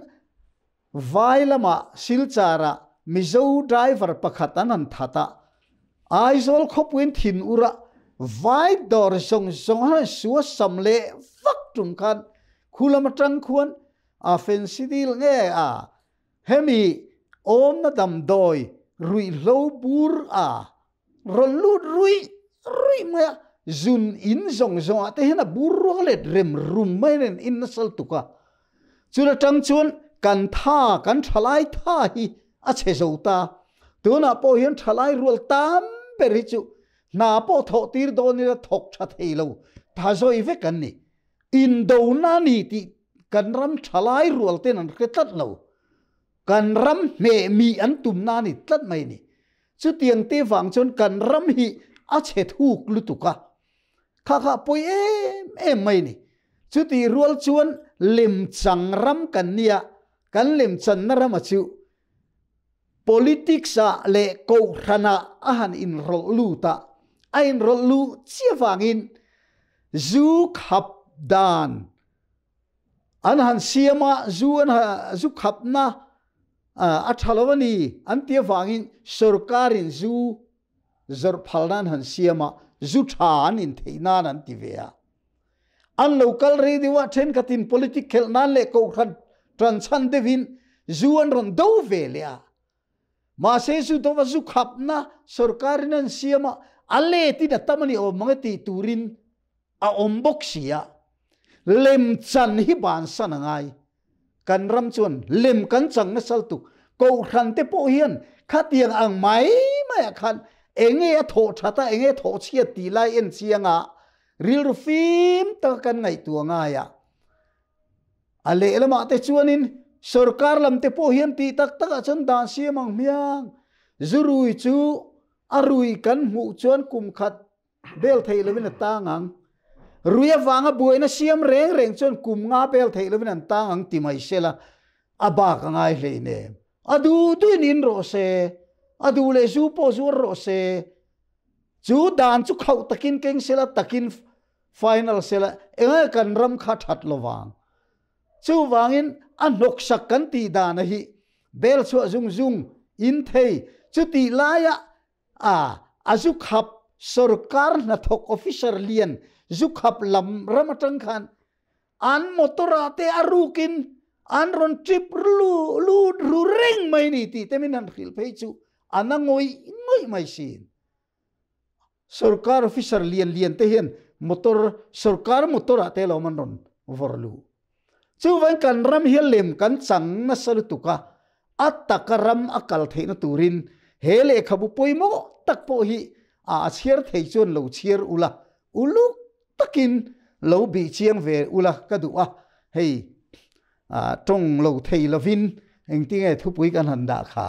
Vai lamah Silchar-ah Mizo driver pakhat an han that a, Aizawl khawpuiin thin ur a vai dawr zawng zawng han sua sam leh vak tum khan khu lam atang khuan a fensidil nge a hemi awmna damdawi ruihhlo bur a rawn lut ruih ruih mai a, zun in zawng zawng ah te hian a bur ruak let rem rum mai nen in nasa lutuk a, chun atang chuan kan tha kan thalai tha hi a chhe zo ta, tunah pawh hian thalai rual tam ber hi chu hna pawh thawh tir dawn ila thawk tha thei lo tha zawi vek an ni, indona ni tih kan ram thalai rual ten an hre tlat lo, kan ram hmeh mi an tumna a ni tlat mai ni. Chutiang te vang chuan kan ram hi a chhe thuk lutuk a, kha kha pawi em em mai ni. Chutih rual chuan lemchang ram kan nia, kan lemchanna rama chu politics ah leh kohhran ah a han inrawlh lut a, a inrawlh luh chiah vangin zu khap dan An han siam a, zu an zu khapna a tha lo a ni an ti avangin sorkarin zu zawrh phal nan han siam a, zu tha an intheih nan an ti ve a. An lo kal rei deuh a, thenkhatin politic khelh nan leh kohhran tan chhan deuhin zu an rawn do ve leh a. Mahse zu dova zu khapna sorkarin an siam a, a letin a tam a ni awm ang e tih turin a awm bawk si a, lemchan hi bansan a ngai. Kan ram chuan lem kan chang nasal tuk. Kohhran te pawh hian khatiang ang mai maiah khan enge a thawh that a, enge thawh chhiat tih lai en chiang a, rilru fim taka kan ngaihtuah ngai a. A lehlamah te chuanin sorkar lam te pawh hian tih tak takah chuan dan siam ang hmiang. Zurui chu a rui kan hmuh chuan kum khat Bel theih lovin a tang ang. Rui avanga buaina siam reng reng chuan kum nga bel theih lovin an tang ang ti mai sela, a bak a ngai hleinem. A duh duhin in rawh se, a duh leh zu pawh zuar rawh se. Chu dan chu khauh takin keng sela, takin final sela, enge kan ram kha that lovang. Chuvangin a hnawksak kan tih dana hi bel chhuah zung zung in thei. Chutih laia A, a zu khap sorkar hnathawk officer lian zu khap lam ram atang khan An motor ah te a rukin an rawn trip lu lut ru reng mai ni tih te min han hrilh phei chu a na ngawih ngawih mai sin. Sorkar officer lian lian te hian motor sorkar motor ah te lawm an rawn vawrh luh. Chuvangin kan ram hi lem kan chang nasa lutuk a, a taka ram a kal theihna turin he lehkhabu pawimawh tak pawh hi a chhiar thei chuan lo chhiar ula, uluk takin lo bih chiang ve ula ka duh a, hei tawng lo thei lovin engtinge thupui kan han dah kha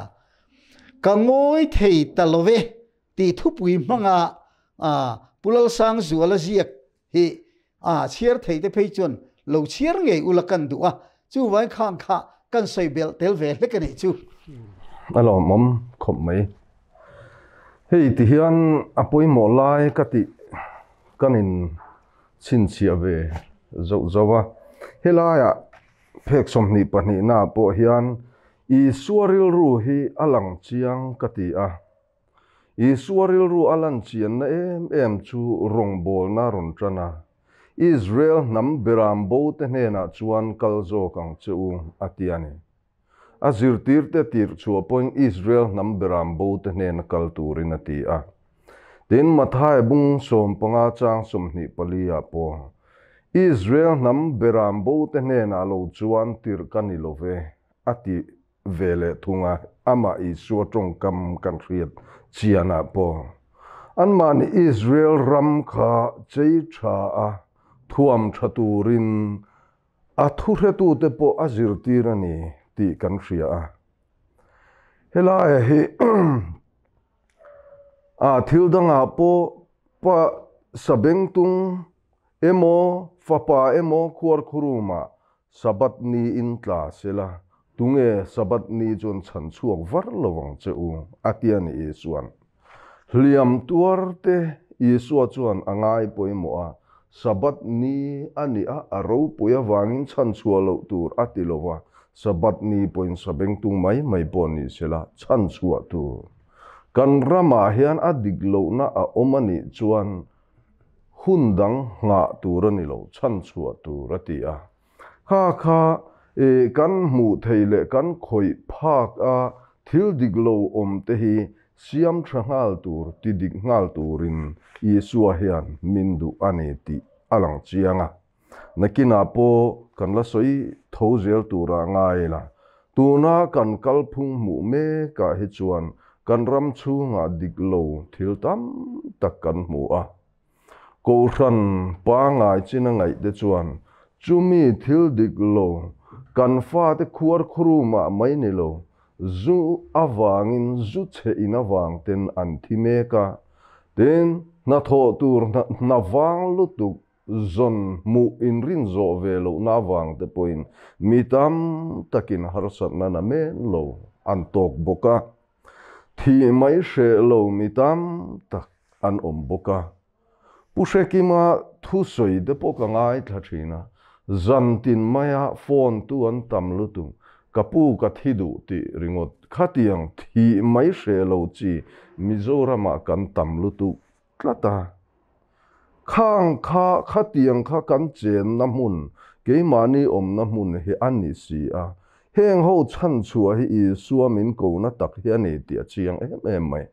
ka ngawi thei ta lo ve tih thupui hmanga Pu Lalsangzuala ziak hi a chhiar thei te phei chuan lo chhiar ngei ula kan duh a, chuvangin khang kha kan sawi belh tel ve hlek a nih chu. A lawmawm khawp mai. Hei ti hian a pawimawh lai ka tih kan in chhinchhiah ve zauh zauh a. Helaiah phek 22 naah pawh hian Isua rilru hi a lang chiang ka ti a. Isua rilru a lan chianna em em chu rawngbawlna rawn tan a, Israel hnam beram bote hnenah chuan kal zawk ang che u, a ti a ni. A zirtirte tirh chhuah pawhin Israel hnam beram bote hnena kal turin a ti a. Tin, Matthai bung 15 chang 24 ah pawh, Israel hnam beram bote hnenah lo chuan tirh ka ni lo ve, a ti ve leh thung a, amah Isua tawngkam kan hriat chianah pawh anmahni Israel ram kha chei tha a, thuam tha turin a thuhretute pawh a zirtir a ni tih kan hria a. Helaiah hi a thil dangah pawh pa sabengtung emaw fapa emaw khuarkhurumah Sabbath ni in tla sela, tunge Sabbath ni chuan chhan chhuak var lo ang che u? a ti a ni Isua'n. Hliam tuar te Isua chuan a ngai pawimawh a, Sabbath ni a nih a, a ropui avangin chhan chhuah loh tur a ti lo va, Sabbath ni pawhin sabengtung mai mai pawh ni sela, chhan chhuah tur. Kan ramah hian a dik lohna a awm a nih chuan Hun dang nghah tur a ni lo, chhan chhuah tur a ti a. Kha kha kan hmuh thei leh kan khawih phak a thil dik lo awm te hi siam tha nghal tur, ti dik nghal turin Isua hian min duh a ni tih a lang chiang a. Nakinah pawh kan la sawi tho zel tura ngai la. Tuna kan kalphung hmuh mekah hi chuan kan ram chhungah dik lo thil tam tak kan hmu a. Kohhran pangngai chin a ngaih te chuan chumi thil dik lo kan fate khuar khurumah mai ni lo, zu avangin zu chhe in avang ten an thi mek a. Tin, hnathawh tur hna vang lutuk Zawn hmuh inrin zawh ve lohna avang te pawhin mi tam takin harsatna na men lo an tawk bawk a, thih mai hreh lo mi tam tak an awm bawk a. Pu Hrekima thusawi te pawh ka ngaithla thin a, zan tin maia phone tu an tam lutuk, ka pu ka thi duh tih ringawt khatiang thih mai hreh lo chi Mizoramah kan tam lutuk tlat a. Khang kha khatiang kha kan chenna hmun, keimahni awmna hmun hi a ni si a. Heng ho chhanchhuah hi Isua min kona tak hi a ni tih a chiang em em mai.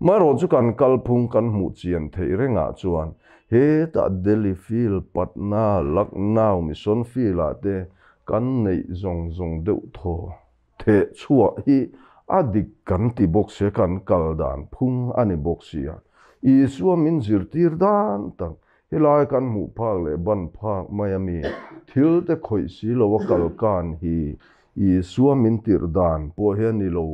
Marawh chu kan kalphung kan hmuh chian theih rengah chuan hetah Delhi Field, Patna, Lucknow, Mission Field ah te kan neih zawng zawng deuh thaw theh chhuah hi a dik kan ti bawk sia, kan kal dan phung a ni bawk sia. Isua min zirtir dan tak, helai kan hmuh phak leh ban phak mai a mi thil te khawih si lo a kal kan hi Isua min tirh dan pawh hi a ni lo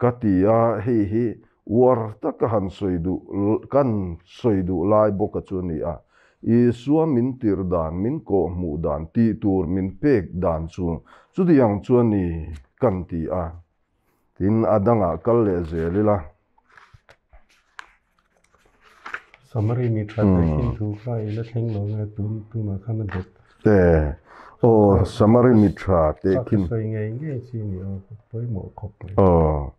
ka ti a, hei hi uar taka han sawi duh kan sawi duh lai bawk a chu a ni a. Isua min tirh dan, min kawh hmuh dan, tih tur min pek dan chu chutiang chu a ni kan ti a. Tin, a dangah kal leh zel ila. Samari mi that leh khin thu kha i la thleng lo nge tun tunah khan a bet. Te, aw Samari mi tha teh khin. Ka sawi ngei ngei chi ni aw, pawimawh khawp mai. Aw.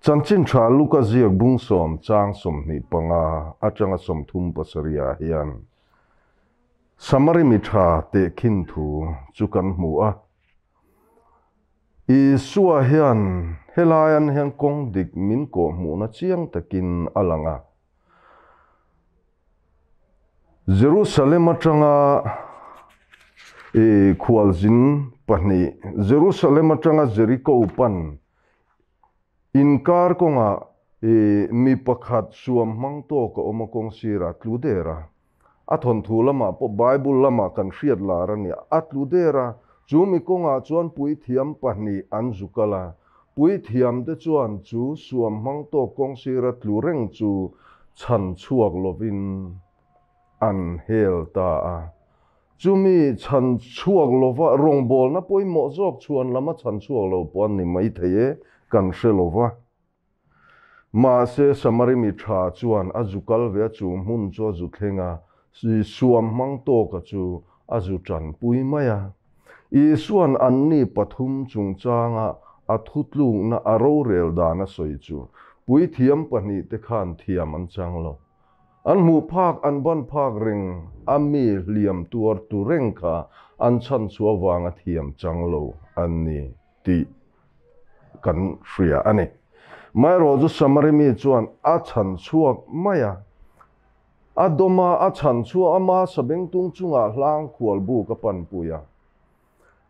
Chanchin tha Luka ziak bung 10 chang 25 atanga 37 ah hian. Samari mi tha tehkhin thu chu kan hmu a. Isua hian helaian hian kawng dik min kawh hmuhna chiang takin a lang a. Jerusalem atanga khualzin pahnih, Jerusalem atanga Jericho pan inkar kawngah mi pakhat suam hmang tawk a awm a, kawng sirah tlu der a. A thawnthu lamah pawh Bible lamah kan hriat lar a ni. A tlu der a, chu mi kawngah chuan puithiam pahnih an zu kal a. Puithiam te chuan chu suam hmang tawk kawng sira tlu reng chu chhan chhuak lovin an hel ta a. Chumi chhan chhuak lova rawngbawlna pawimawh zawk chhuan lama chhan chhuak lo pawh an ni maithei e, kan hre lova. Mahse Samari mi tha chuan a zu kal ve a, chu hmun chu a zu thleng a, suam hmang tawka chu a zu tanpui mai a. Isua'n anni pathum chungchanga a thutlukna a rorel dan a sawi chu puithiam pahnih te khan thiam an chang lo. An hmuh phak an ban phak reng a mi hliam tuar tu reng kha an chhanchhuah vanga thiam chang lo an ni tih kan hria a ni. Amaherawhchu Samari mi chuan a chhan chhuak mai a, a dawm a, a chhan chhuak ama sabengtung chungah hlang khual buk a panpui a.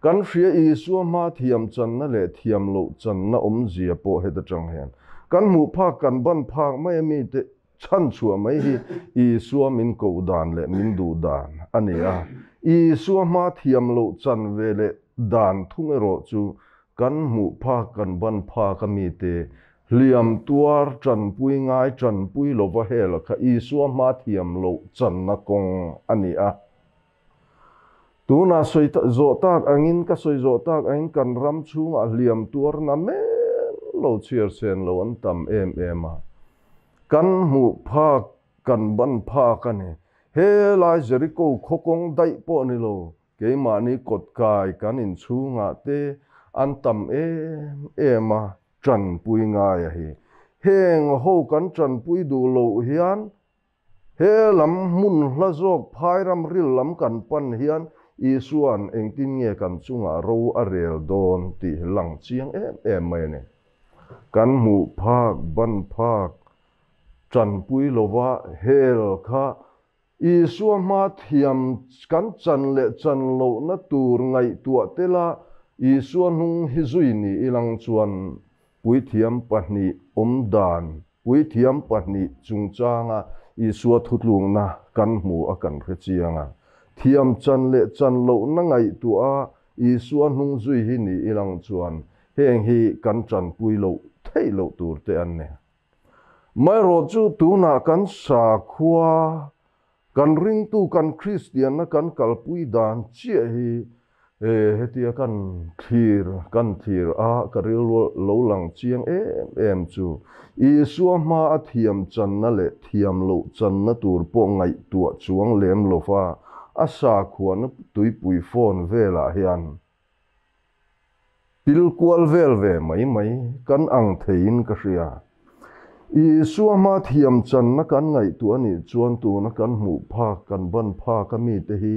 Kan hria Isua hma thiam channa leh thiam loh channa awmzia pawh heta tang hian kan hmuh phak kan ban phak mai a mite chhan chhuah mai hi Isua min koh dan leh min duh dan a ni a. Isua hma thiam loh chan ve leh dan thung erawh chu kan hmuh phak kan ban phak a mite hliam tuar tanpui ngai tanpui lova hel kha Isua hma thiam loh channa kawng a ni a. Tuna sawi zawh tak angin ka sawi zawh tak angin kan ram chhungah hliam tuar na men lo chhiar sen lo an tam em em a. Kan hmuh phak kan ban phak a ni. He lai Jericho khaw kawng daih pawh ni lo, keimahni kawt kai kan inchhungah te an tam em em a, tanpui ngai a hi. Heng ho kan tanpui duh loh hian he lam hmun hla zawk phai ram ril lam kan pan hian Isua'n engtin nge kan chungah ro a rel dawn tih lang chiang em em mai a ni. Kan hmuh phak, ban phak, tanpui lova hel kha Isua hma thiam kan chan leh chan lohna tur ngaihtuah tela Isua hnung hi zui ni ilang chuan puithiam pahnih awm dan, puithiam pahnih chungchanga Isua thutlukna kan hmu a kan hre chiang a. Thiam chan leh chan lohna ngaihtuah a Isua hnung zui hi ni ilang chuan heng hi kan tanpui loh theih loh tur te an ni. Amaherawh chu tunah kan sakhua, kan ringtu, kan Kristianna kan kalpui dan chiah hi hetia kan thlir kan thlir a, ka rilru lo lang chiang em em chu Isua hma a thiam channa leh thiam loh channa tur pawh ngaihtuah chuang lem lova a sakhuana tuipui phone velah hian pil kual vel ve mai mai kan ang theiin ka hria. Isua hma thiam channa kan ngaihtuah anih chuan tuna kan hmuh phak kan ban phak a mite hi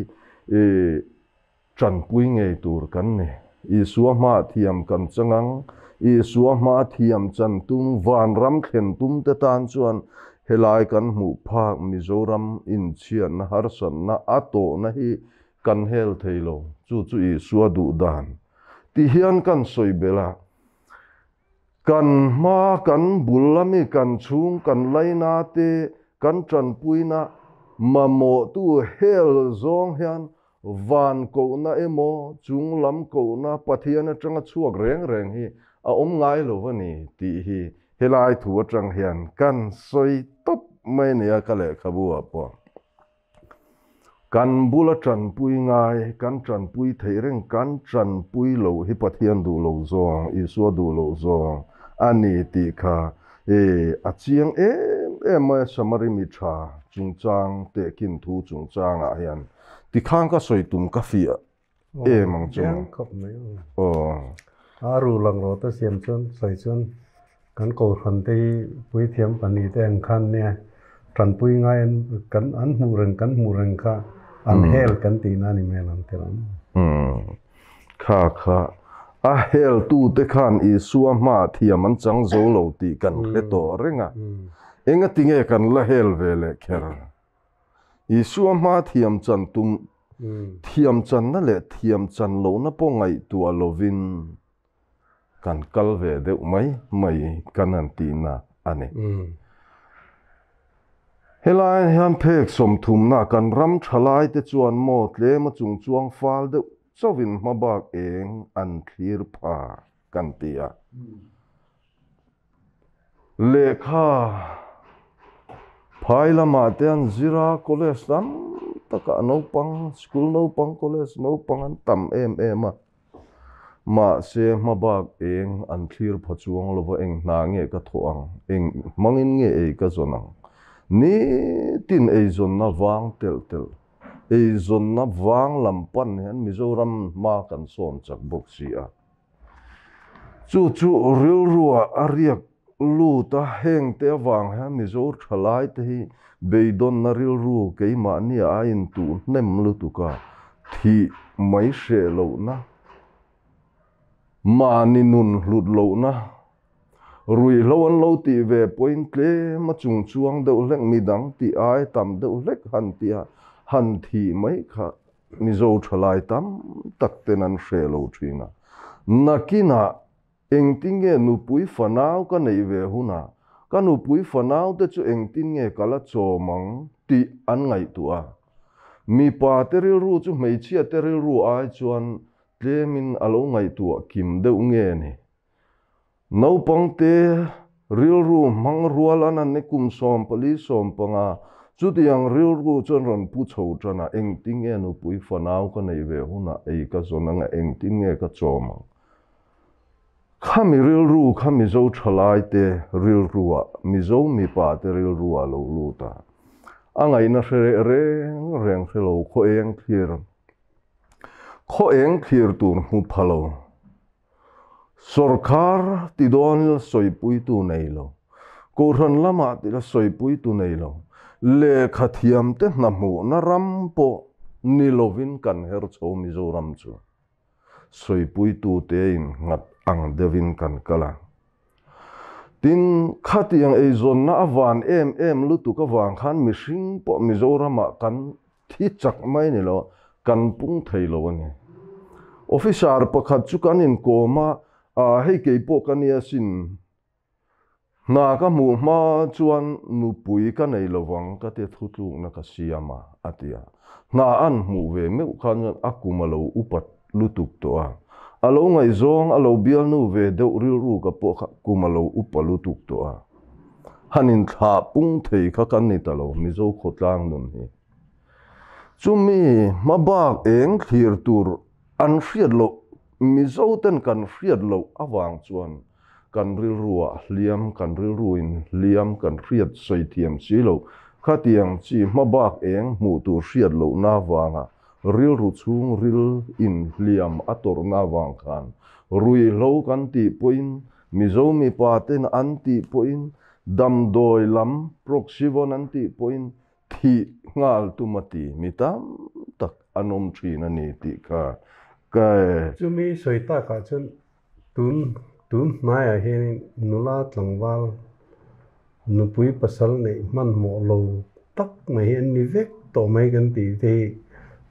tanpui ngei tur kan ni. Isua hma thiam kan changang, Isua hma thiam chan tum van ram thlen tum te tan chuan helai kan hmuh phak Mizoram inchhiatna harsatna a tawhna hi kan hel thei lo, chu chu Isua duh dan. Ti hian kan sawi bel a, kan hma kan bul ami kan chhung kan laina te kan tanpuina mamawh tu hel zawng hian van kohna emaw chung lam kohna Pathian atanga chhuak reng reng hi a awm ngai lo a ni tih hi helai thu atang hian kan sawi tawp mai a ni a ka lehkhabu ah pawh. Kan bula tanpui ngai, kan tanpui theih reng, kan tanpui loh hi Pathian duh loh zawng, Isua duh loh zawng a ni tih kha a chiang em em mai a Samari mi tha chungchang tehkhin thu chungchangah hian tikhan ka sawi tum ka fiah em ang chu. Chiang khawp mai. A ru lang rawh te siam chuan sawi chuan kan kohhran te hi puithiam pahnih te ang khan nia tanpui ngai an kan an hmuh reng kan hmuh reng kha. An hel kan tihna a ni mai ang tir ang. Umm. Kha kha a heltute khan Isua hmaah thiam an chang zo lo tih kan hre tawh reng a. Engati nge kan la hel ve leh kher? Isua hmaa thiam chan tum, thiam channa leh thiam chan lohna pawh ngaihtuah lovin kan kal ve deuh mai mai kan han tihna a ni. Helaiah hian phek sawmthumna kan ram thalaite chuan maw tlema chungchuang fal deuh chauhin hmabak eng an thlir pha kan ti a. Lehkha phai lamah te an zir a, college tam takah naupang, school naupang, college naupang an tam em em a. Mahse hmabak eng an thlir pha chuang lova eng hna nge ka thawh ang, eng hmangin nge ei ka zawn ang. Nitin eizawnna vang telh telh, eizawnna vang lam pan hian Mizoram hma kan sawn chak bawk si a. Chu chu rilruah a riak lut a, hengte avang hian Mizo thalaite hi beidawnna rilru keimahnia a intuh hnem lutuk a, thih mai hreh lohna, mahni nun hlut lohna, ruihhlo an lo tih ve pawhin tlem a chungchuang deuh hlek midang tih ai tam deuh hlek han tih a, han thih mai kha Mizo thalai tam tak ten an hre lo thin a, nakinah engtin nge nupui fanau ka neih ve hunah ka nupui fanau te chu engtin nge ka la chawm ang tih an ngaihtuah a. Mipa te rilru chu hmeichhia te rilru ai chuan tlemin a lo ngaihtuah kim deuh nge ni. Naupang te rilru hmang rual an an ni kum 14 15 chutiang rilru chuan rawn pu chho tan a, engtin nge nupui fanau ka neih ve hunah ei ka zawn anga engtin nge ka chawm ang? Khami rilru kha Mizo thalai te rilruah, Mizo mipa te rilruah lo lut a, a ngaihna hre reng reng hre lo khaw eng thlir, khaw eng thlir tur hmu pha lo. Sawrkar ti dawn ila sawipuitu nei lo, Kohhran lamah ti ila sawipuitu nei lo, lehkha thiamte hna hmuhna ram pawh ni lovin kan her chho Mizoram chu sawipuitu tein nghat ang deuhin kan kal a. Tin, khatiang eizawnna a van em em lutuk avang khan mihring pawh Mizoramah kan Thi chak mai ni lo, kan pung thei lo a ni. Officer pakhat chu kan inkawm a, ah hei kei pawh ka nia sin, hna ka hmuh hma chuan nupui ka nei lovang ka tia thutlukna ka siam a, a ti a. Hna an hmuh ve meuh khan chuan a kum a lo upat lutuk tawh a, a lo ngaihzawng a lo bialnu ve deuh rilru ka pawh kha kum a lo upa lutuk tawh a. Han inthlah pung thei kha kan ni ta lo Mizo khawtlang nun hi. Chumi hmabak eng thlir tur an hriat loh Mizo ten kan hriat loh avang chuan kan rilruah hliam kan rilruin hliam kan hriat sawi thiam si lo khatiang chi hmabak eng hmuh tur hriat lohna avanga rilru chhung ril in hliam a tawrhna avang khan ruihhlo kan tih pawhin Mizo mipa ten an tih pawhin damdawi lam Proxyvon an tih pawhin thih nghal tum a ti mi tam tak an awm thin a ni tih kha ka Chumi sawi takah chuan tun tun hnaiah hianin nula tlangval nupui pasal neih hmanhmawh lo tak mai hi an ni vek tawh mai kan tih te hi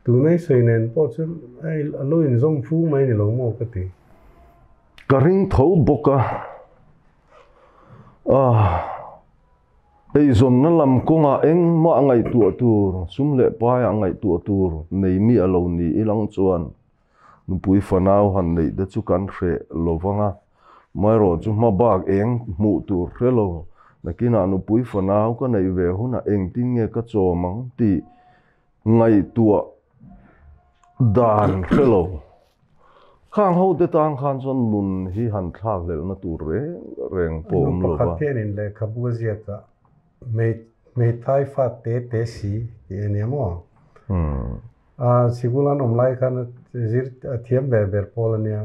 tunai sawi nen pawh chuan a lo inzawm fu mai ni lo maw ka ti. Ka ring tho bawk a, ah, eizawnna lam kawngah engmah ngaihtuah tur, sum leh paiah ngaihtuah tur nei mi a lo ni ilang chuan nupui fanau han neih te chu kan hreh lo vang a, amaherawh chu hma bak eng hmuh tur hre lo, nakinah nupui fanau ka neih ve hunah engtin nge ka chawm ang tih ngaihtuah dan hre lo. Khang ho te tang khan chuan nun hi han thlak hlelhna tur reng reng pawh awm lo va. Nu pakhat hianin lehkhabu a ziak a, Hmeithai fa te te si tih a nia maw? A sikul an awm lai khan zir a thiam ber ber pawl a nia,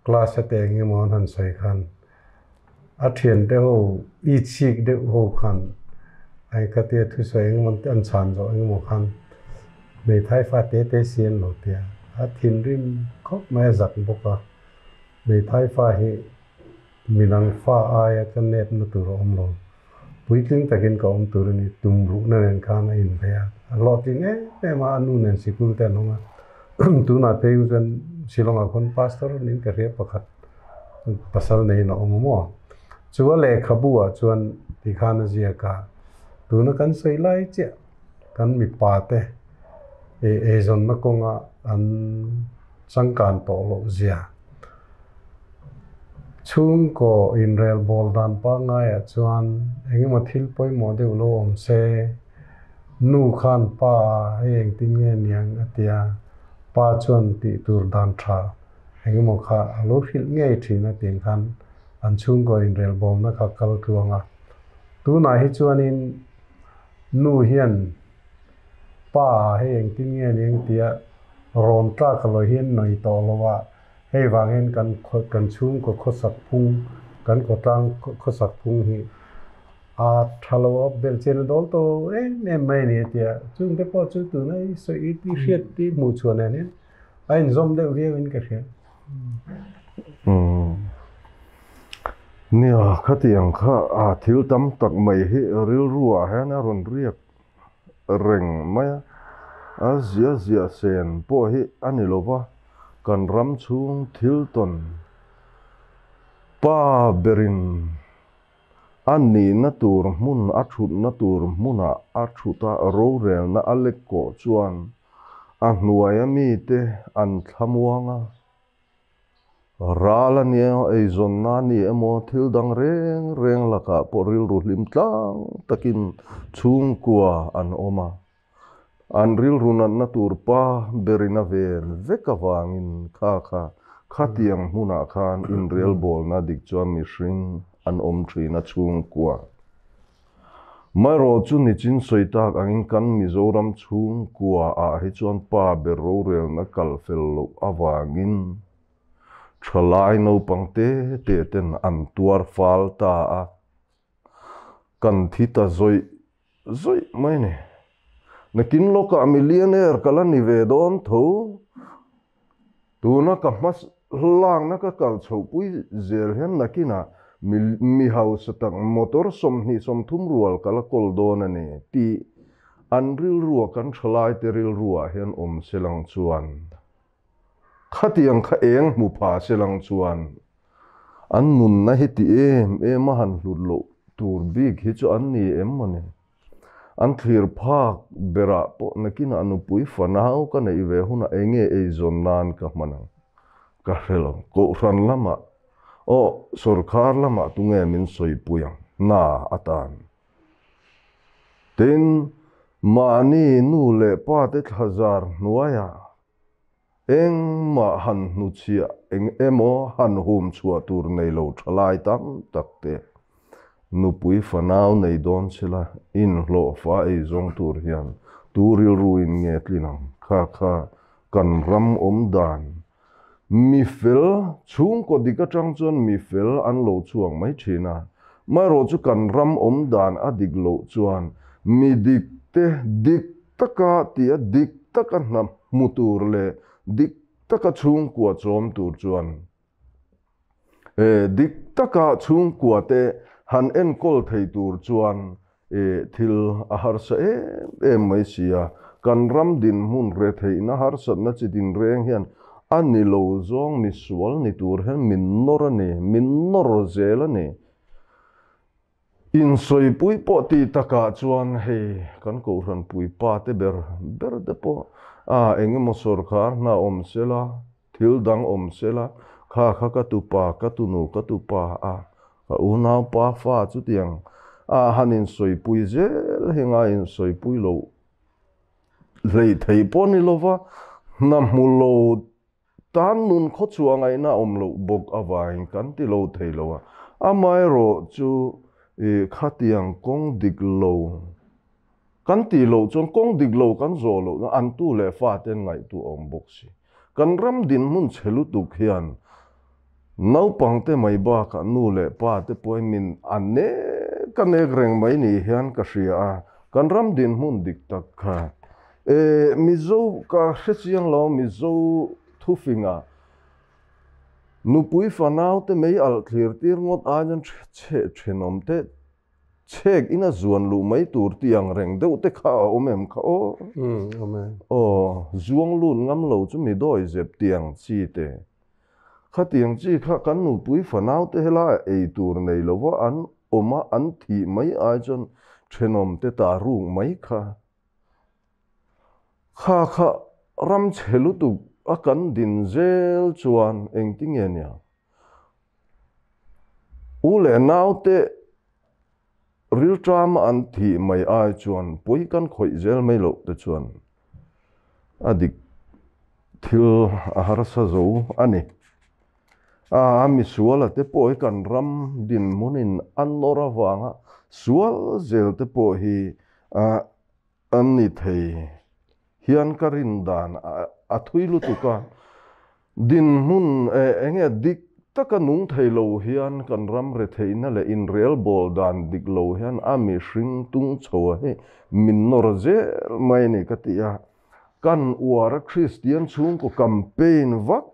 class a te eng emaw an han sawi khan a thiante ho i chik deuh ho khan ai khatia thusawi eng emaw an chhan zawh eng emaw khan. Hmeithai fa te te si an lo tia, a thinrim khawp mai a zak bawk a. Hmeithai fa hi midang fa aia ka nep na tur a awm lo. Puitling takin ka awm tur a ni, tum ruhna nen khan a inbei a. A hlawhtling em em a, a nu nen sikul te an awm a. Tunah phei chu chuan Shillong-ah khawn pastor niin ka hria pakhat pasal neiin a awm a maw? Chu a lehkhabu ah chuan tikhan a ziak a, tuna kan sawi lai chiah kan mipa te eizawnna kawnga an changkan tawh loh zia. Chhungkaw inrel bawl dan pangaiah chuan engemaw thil pawimawh deuh lo awm se, nu khan pa hei engtin nge niang a ti a, pa chuan tih tur dan tha engemaw kha a lo hrilh ngei thin a tih khan an chhungkaw inrel bawlna kha kal tluang a. Tunah hi chuanin nu hian pa hei engtin nge niang tia rawn tlak a lo hian nawi tawh lo a, hei vangin kan kan chhungkaw khawsak phung, kan khawtlang khawsak phung hi a tha lo a, belhchian a dawl tawh em em mai a ni a tia. Chungte pawh chu tuna i sawi i hriat i hmuh chhuah nen hian a inzawm deuh viau in ka hria. Nia, khatiang kha a thil tam tak mai hi rilru ah hian a rawn riak reng mai a, a zia zia sen pawh hi a ni lo va, kan ram chhung thil tawn pa berin A nihna tur hmun, a thutna tur hmunah a thut a, rorelna a lek kawh chuan a hnuaia mite an thlamuang a. Ral a nia, eizawnna a ni emaw, thil dang reng reng lakah pawh rilru hlim tlang takin chhungkua an awm a. An rilru natna tur pa berin a ven vek avangin kha kha khatiang hmunah khan inrelbawlna dik chuan mihring an awm thin a chhungkua. Marawh chu nichin sawi tak angin kan Mizoram chhungkua ah hi chuan pa ber rorelna kal fel loh avangin thalai naupang te te ten an tuar fal ta a, kan thi ta zawih Zawih mai ni. Nakin lawkah millionaire ka la ni ve dawn tho. Tuna ka hma lakna ka kal chhohpui zel hian nakinah mi hausa tak motor 20, 30 rual ka la kawl dawn a ni tih an rilrua kan thalaite rilruah hian awm se lang chuan khatiang kha eng hmu pha se lang chuan An nunna hi ti em em a han hlut loh tur bik hi chu an ni em maw ni? An thlir phak berah pawh nakinah nupui fanau ka neih ve hunah eng nge eizawn nan ka hman ang? Ka hre lo. Kohhran lamah aw sorkar lamah tunge min sawipui ang? Na atan. Tin, mahni nu leh pate thlazar hnuaiah Engmah han hnuchhiah eng emaw han hum chhuah tur nei lo thalai tam tak te nupui fanau nei dawn sela inhlawhfa ei zawng tur hian tu rilru in nge tlin ang? Kha kha kan ram awm dan mi fel chhungkaw dik atang chuan mi fel an lo chhuak mai thin a, marawh chu kan ram awm dan a dik loh chuan mi dik te dik taka tia dik taka hna hmu tur leh dik taka chhungkua chawm tur chuan dik taka chhungkua te han enkawl thei tur chuan thil a harsa em em mai si a. Kan ram dinhmun retheihna harsatna chi dinreng hian a ni lo zawng misual ni tur hian min nawr a ni, min nawr zel a ni. Insawipui pawh tih takah chuan hei kan Kohhran puipa te ber ber te pawh a eng emaw sawrkar hna awm sela, thil dang awm sela, kha kha ka tupa, ka tunu, ka tupa a, ka unaupa fa chutiang a han insawipui zel hi ngai insawipui loh hleih thei pawh ni lova, hna hmu lo Tan nun khawchhuah ngaihna awm loh bawk avangin kan ti lo thei lo a, amaherawh chu i khatiang kawng dik lo kan tih loh chuan kawng dik lo kan zawh loh na an tu leh fa ten ngaihtuah awm bawk si. Kan ram dinhmun chhe lutuk hian naupang te mai bakah nu leh pa te pawhin min a nek a nek reng mai ni hian ka hria a, kan ram dinhmun dik tak kha. E Mizo ka hre chiang lo Mizo thufinga nupui fanau te mei alh thlir tir ngawt ai chuan chhe thenawm te chhek ina zuan luh mai tur tih ang reng deuh te kha a awm em kha aw. Awm e. Aw, zuang lut ngam lo chu mi dawi zep tih ang chi te. Khatiang chi kha kan nupui fanau te helaiah ei tur nei lova an awm a, an thih mai ai chuan thenawm te ta ruk mai kha. Kha kha ram chhe lutuk a kan din zel chuan engtinge nia? U leh nau te rilṭama an thih mai ai chuan pawi kan khawih zel mai loh te chuan a dik thil a harsa zo a ni. A misuala te pawh hi kan ram dinhmunin a nawr avanga sual zel te pawh hi an ni thei hian ka rin dan a thui lutuk a. Dinhmun enge dik taka nung thei lo hian kan ram retheihna leh inrelbawl dan dik lo hian a mihring tung chho a hi min nawr zel mai a ni ka ti a. Kan uar a Kristian chhungkaw campaign vak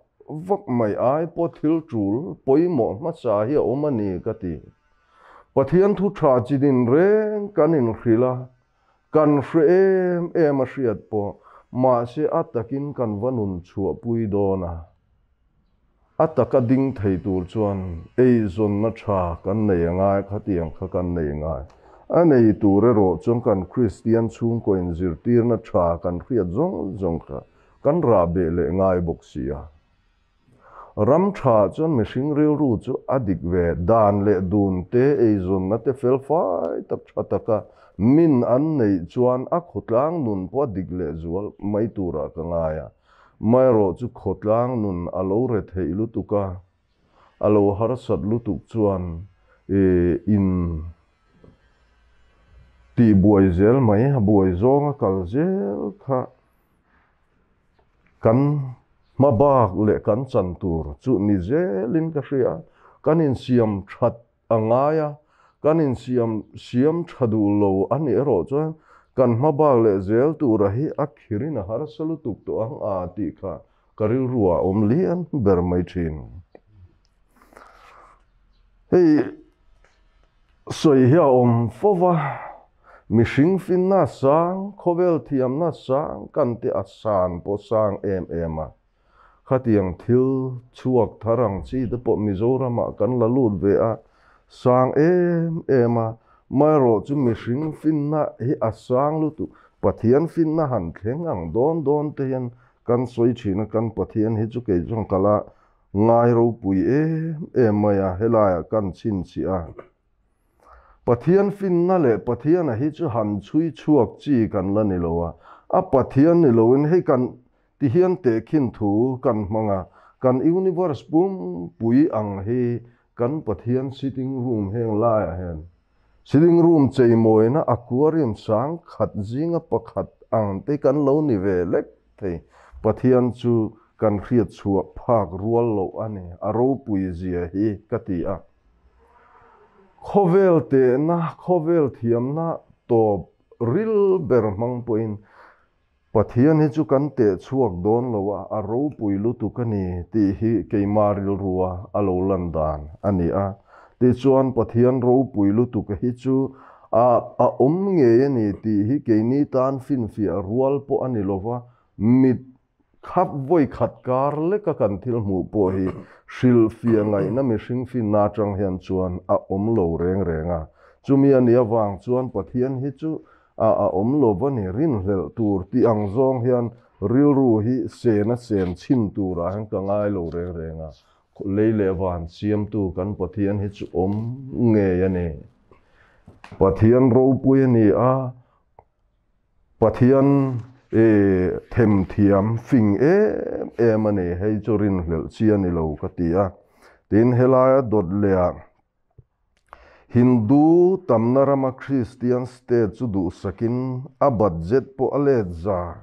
vak mai ai pawh thil tul pawimawh hmasa hi a awm a ni ka ti. Pathian thu tha chi din reng kan inhrilh a, kan hre em em a hriat pawh, mahse a takin kan va nun chhuahpui dawn a. A taka ding thei tur chuan eizawnna tha kan nei a ngai, khatiang kha kan nei ngai. A nei tur erawh chuan kan Kristian chhungkaw inzirtirna tha kan hriat zawng zawng kha kan rah beh leh ngai bawk si a. Ram tha chuan mihring rilru chu a dik ve, dan leh dun te, eizawnna te fel fai tak tha taka min an neih chuan a khawtlang nun pawh a dik leh zual mai turah ka ngai a. Maherawh chu khawtlang nun a lo re theih lutuk a, a lo harsat lutuk chuan in tih buai zel mai, a buai zawng a kal zel kha kan hma bak leh kan chan tur chu ni zelin ka hria. Kan insiam that a ngai a, kan insiam siam tha duh lo a nih erawh chuan kan hma bak leh zel tura hi a khirin a harsa lutuk tawh ang a tih kha ka rilru ah a awm lian ber mai thin. Hei sawi hi a awm fo va, mihring finna sang, khawvel thiamna sang kan te a san pawh sang em em a. Khatiang thil chhuak thar ang chi te pawh Mizoramah kan la lut ve a, sang em em a, maherawh chu mihring finna hi a sang lutuk, Pathian finna han thleng ang dawn dawn te hian kan sawi thin a, kan Pathian hi chu kei chuan ka la ngai ropui em em mai a, helaiah kan chhinchhiah a. Pathian finna leh Pathiana hi chu han chhui chhuak chi kan la ni lo a, a Pathian ni loin hei kan Ti hian tehkhin thu kan hmang a, kan universe pumpui ang hi kan Pathian sitting room heng laiah hian sitting room cheimawina aquarium sang khat zinga pakhat ang te kan lo ni ve lek thei. Pathian chu kan hriat chhuah phak rual loh a ni, a ropui zia hi ka ti a. Khawvel tehna, khawvel thiamna tawp ril ber hmang pawhin Pathian hi chu kan teh chhuak dawn lo a, a ropui lutuk a ni tih hi keimah rilrua a lo lan dan a ni a. Tichuan Pathian ropui lutuk hi chu a a awm ngei a ni tih hi keini tan finfiah rual pawh a ni lo va, mit khap vawi khat kar leka kan thil hmuh pawh hi hrilhfiah ngaihna mihring finna atang hian chuan a awm lo reng reng a. Chumi a nih avang chuan Pathian hi chu A a awm lo va ni, rinhlelh tur tih ang zawng hian rilru hi sena sen chhin turah hian ka ngai lo reng reng a, lei leh van siamtu kan Pathian hi chu awm ngei a ni. Pathian ropui a ni a, Pathian e themthiam fing em em a ni, hei chu rinhlelh chi a ni lo ka ti a. Tin, helaia dawt lehah Hindu tamna rama Kristian state chu duhsakin a budget pawh a let za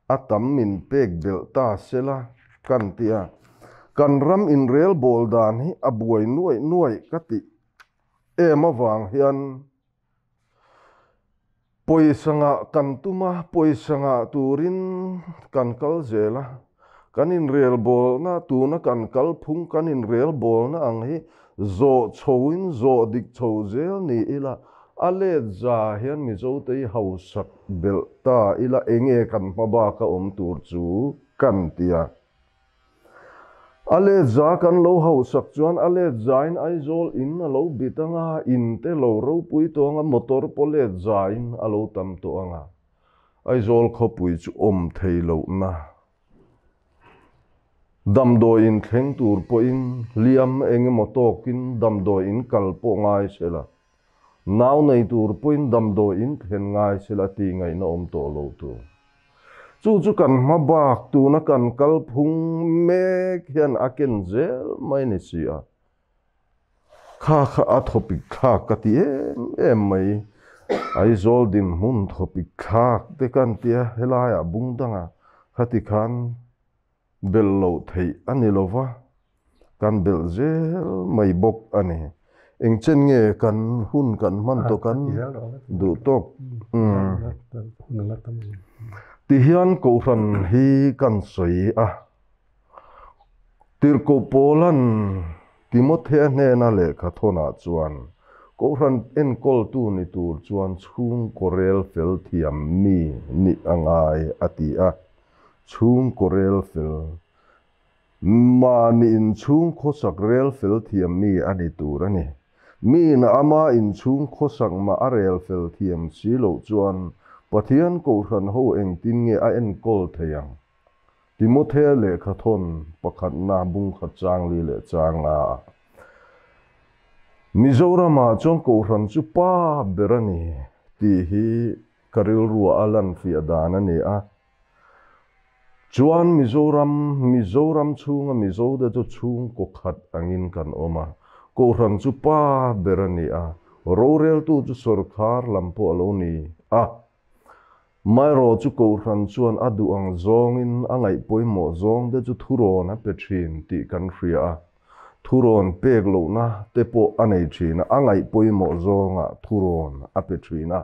a tam min pek belh ta sela kan ti a. Kan ram inrelbawl dan hi a buai nuaih nuaih ka tih em avang hian. Pawisa ngah kan tum a, pawisa ngah turin kan kal zel a, kan inrelbawlna tuna kan kalphung kan inrelbawlna ang hi zawh chhoin zawh dik chho zel ni ila, a let za hian Mizote hi hausak belh ta ila enge kan hma baka awm tur chu kan ti a. A let za kan lo hausak chuan a let zain Aizawl in a lo bit ang a, in te lo ropui tawh ang a, motor pawh let zain a lo tam tawh ang a. Aizawl khawpui chu awm thei lohna damdawi in thleng tur pawhin hliam eng emaw tawkin damdawi in kal pawh ngai se la, nau nei tur pawhin damdawi in thlen ngai se la tih ngaihna awm tawh lo tur. Chu chu kan hma bak tuna kan kalphung mek hian a ken zel mai ni si a. Kha kha a thawpik thlak ka ti em em mai. Aizawl dinhmun thawpik thlak te kan tia helaiah bung danga khati khan belh loh theih a ni lo va, kan belh zel mai bawk a ni. Eng chen nge kan hun kan hman tawh kan duh tawk? Tihian Kohhran hi kan sawi a, Tirhkoh Paula'n Timothea hnena lehkha thawnah chuan Kohhran enkawltu ni tur chuan chhungkaw rel fel thiam mi nih a ngai a ti a. Chhungkaw rel fel. Mahni inchhung khawsak rel fel thiam mi a ni tur a ni. Miin ama inchhung khawsak mah a rel fel thiam si loh chuan Pathian Kohhran ho engtin nge a enkawl thei ang? Timothea lehkha thawn pakhatna bungkhat changli leh changa ah. Mizoramah chuan Kohhran chu pa ber a ni tih hi ka rilruah a lan fiah dan a ni a. Chuan Mizoram, Mizoram chhunga Mizo te chu chhungkaw khat angin kan awm a, Kohhran chu pa ber a ni a, roreltu chu sawrkhar lam pawh a lo ni a. Mairaw chu Kohhran chuan a duh ang zawngin a ngaih pawimawh zawng te chu thurawn a pe thin tih kan hria a, thurawn pek lohna te pawh a nei thin a, a ngaih pawimawh zawngah thurawn a pe thin a.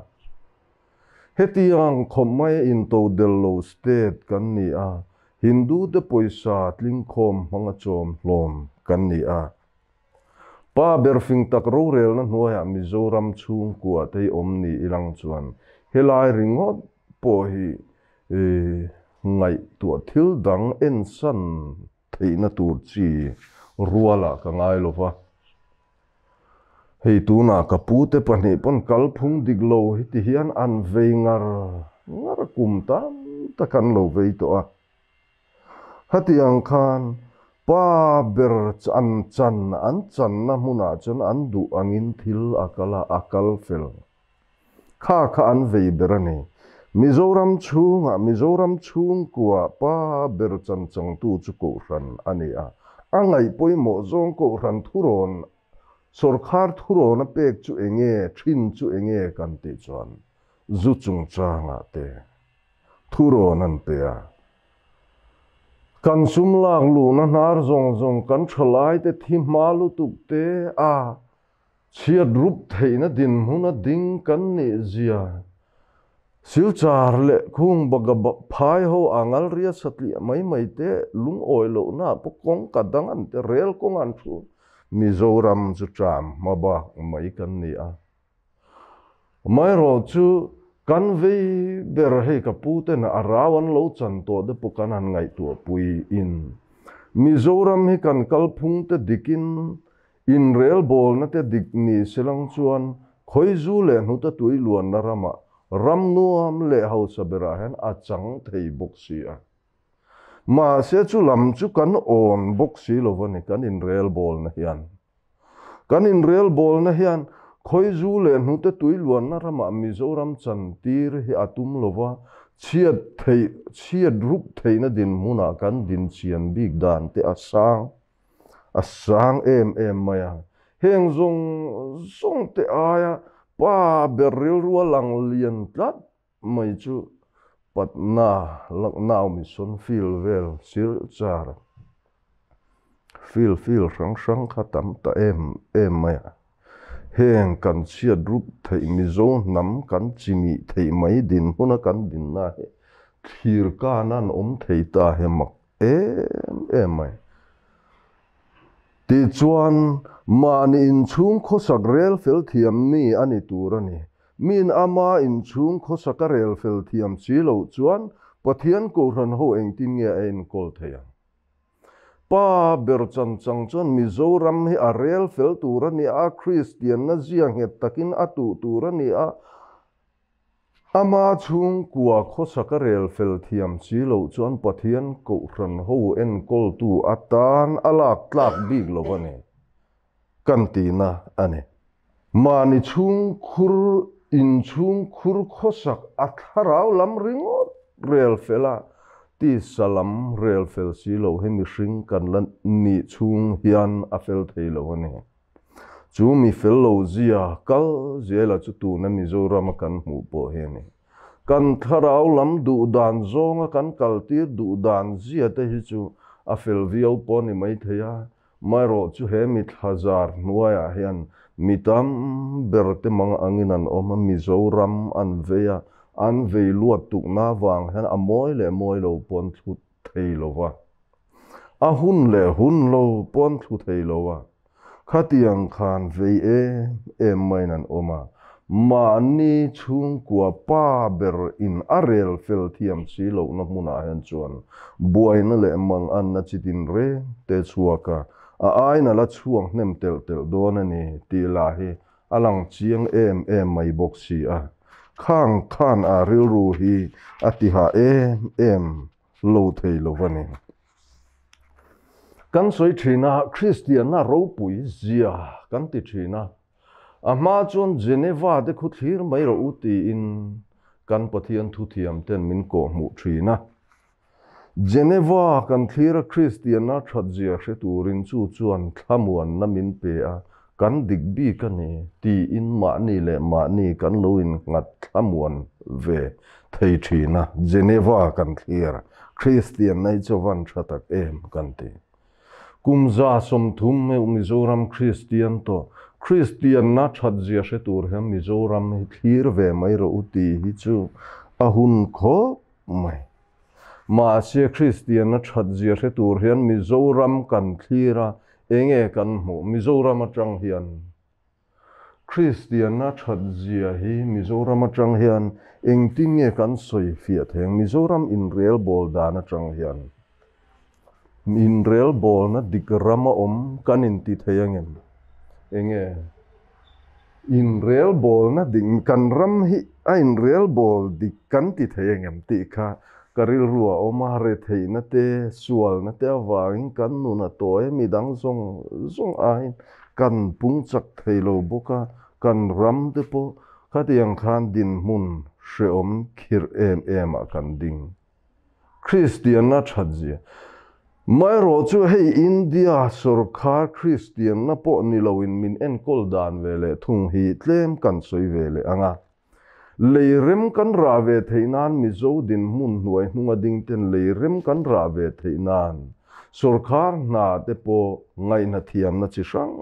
Hetiang khawp mai intodel lo state kan ni a, Hindu te pawisa tlingkhawm hmanga chawm hlawm kan ni a. Pa ber fing tak rorelna hnuaiah Mizoram chhungkua te hi awm ni ilang chuan helai ringawt pawh hi ngaihtuah thil dang ensan theihna tur chi rualah ka ngai lo va. Hei tunah ka pute pahnih pawn kalphung dik lo hi ti hian an vei ngar ngar kum tam tak an lo vei tawh a. Hetiang khan pa ber an chan an channa hmunah chuan an duh angin thil a kal a, a kal fel. Kha kha an vei ber a ni. Mizoram chhungah Mizoram chhungkua pa ber chan changtu chu Kohhran a ni a. A ngaih pawimawh zawng Kohhran thurawn, sawrkhar thurawn a pek chu enge, thin chu enge kan tih chuan zu chungchangah te thurawn an pe a. Kan sum lak luhna hnar zawng zawng kan thalaite thi hma lutuk te a Chhiat rup theihna dinhmun a ding kan nih zia Silchar leh khung baga phai ho a ngalria satliah mai mai te lungawi lohna ah pawh kawng ka dang an ti rel kawng an thu Mizoram chu ṭam hma bak mai kan ni a. Amaherawh chu kan vei ber hei ka pu ten a rau an lo chan tawh te pawh kan han ngaihtuah pui in Mizoram hi kan kalphung te dikin Inrelbawlna te dik ni selang chuan khawizu leh hnuta tui luanna ramah ram nuam leh hausa berah hian a chang thei bawk si a. Mahse chu lam chu kan awn bawk si lo va ni kan inrelbawlna hian. Kan inrelbawlna hian khawizu leh hnute tui luanna ramah Mizoram chantir hi a tum lo va, chhiat theih chhiat rup theihna dinhmunah kan dinchian bik dan te a sang. A sang em em mai a. Heng zawng zawng te aia pa ber rilru a lang lian tlat mai chu Patna Lucknow Mission Field vel Silchar field field hrang hrang kha tam ta em em mai a. Heng kan chhiat rup theih Mizo hnam kan chimih theih mai dinhmuna kan dinna hi thlir kan an awm thei ta hi mak em em mai. Tichuan, mahni inchhung khawsak rel fel thiam mi a ni tur a ni. Miin ama inchhung khawsak a rel fel thiam si loh chuan Pathian Kohhran ho engtin nge a enkawl theih ang? Pa ber chan chang chuan Mizoram hi a rel fel tur a ni a, Kristianna zia nghet takin a tuh tur a ni a, ama chhungkua khawsak a rel fel thiam si loh chuan Pathian Kohhran ho enkawltu atan a lak tlak bik lo a ni, kan tihna a ni. Mahni chhungkhur inchhungkhur khawsak a thlarau lam ringawt rel fel a, tisa lam rel fel si loh hi mihring kan la nih chhung hian a fel thei lo a ni. Chu mi fel lo zia kal zela chu tuna Mizorama kan hmuh pawh hi a ni. Kan thlarau lam duh dan zawnga kan kaltir duh dan zia te hi chu a fel viau pawh a ni maithei a, Marawh chu he mi thlazar hnuaiah hian mi tam ber te mang angin an awm a, Mizoram an vei a, an vei luat tukna avang hian a mawi leh mawi lo pawh an thlu thei lo va, a hun leh hun lo pawh an thlu thei lo a, khatiang khan vei em em maiin an awm a, mahni chhungkua pa ber in a rel fel thiam si lohna hmunah hian chuan buaina leh manganna chi tin reng te chhuak a, a aina la chhuak hnem telh telh dawn a ni tih lah hi a lang chiang em em mai bawk si a. Khang khan a rilru hi a tiha em em lo thei lo a ni. Kan sawi thin a, Kristianna ropui zia kan ti thin a, A hma chuan Geneva te khu thlir mai rawh u tiin kan Pathian thuthiam ten min kawhhmuh thin a. Geneva kan thlir a Kristianna that zia hre turin chu chuan thlamuanna min pe a, kan dik bik a ni tiin mahni leh mahni kan lo innghat thlamuan ve thei thin a. Geneva kan thlir Kristianna hi chu van tha tak em kan ti. Kum 130 meuh Mizoram Kristian tawh, Kristianna that zia hre tur hian Mizoram hi thlir ve mai rawh u tih hi chu a hun khawp mai. Mahse Kristianna that zia hre tur hian Mizoram kan thlir a, enge kan hmuh Mizoram atang hian? Kristianna that zia hi Mizoram atang hian engtin nge kan sawi fiah thei ang? Mizoram inrel bawl dan atang hian inrel bawlna dik rama awm kan inti thei angem? Enge inrel bawlna dik kan ram hi a inrel bawl dik kan ti thei angem tih kha ka rilru a awm a, retheihna te sualna te avangin kan nun a tawi a, midang zawng zawng aiin kan pung chak thei lo bawk a, kan ram te pawh khatiang khan dinhmun hrehawm khirh em em ah kan ding. Kristianna that zia. Maherawh chu hei India sorkar Kristianna pawh ni loin min enkawl dan ve leh thung hi tlem kan sawi ve leh ang a. Lei rem kan rah ve theih nan Mizo dinhmun hnuai hnunga ding ten lei rem kan rah ve theih nan sorkar hna te pawh ngaihna thiamna chi hrang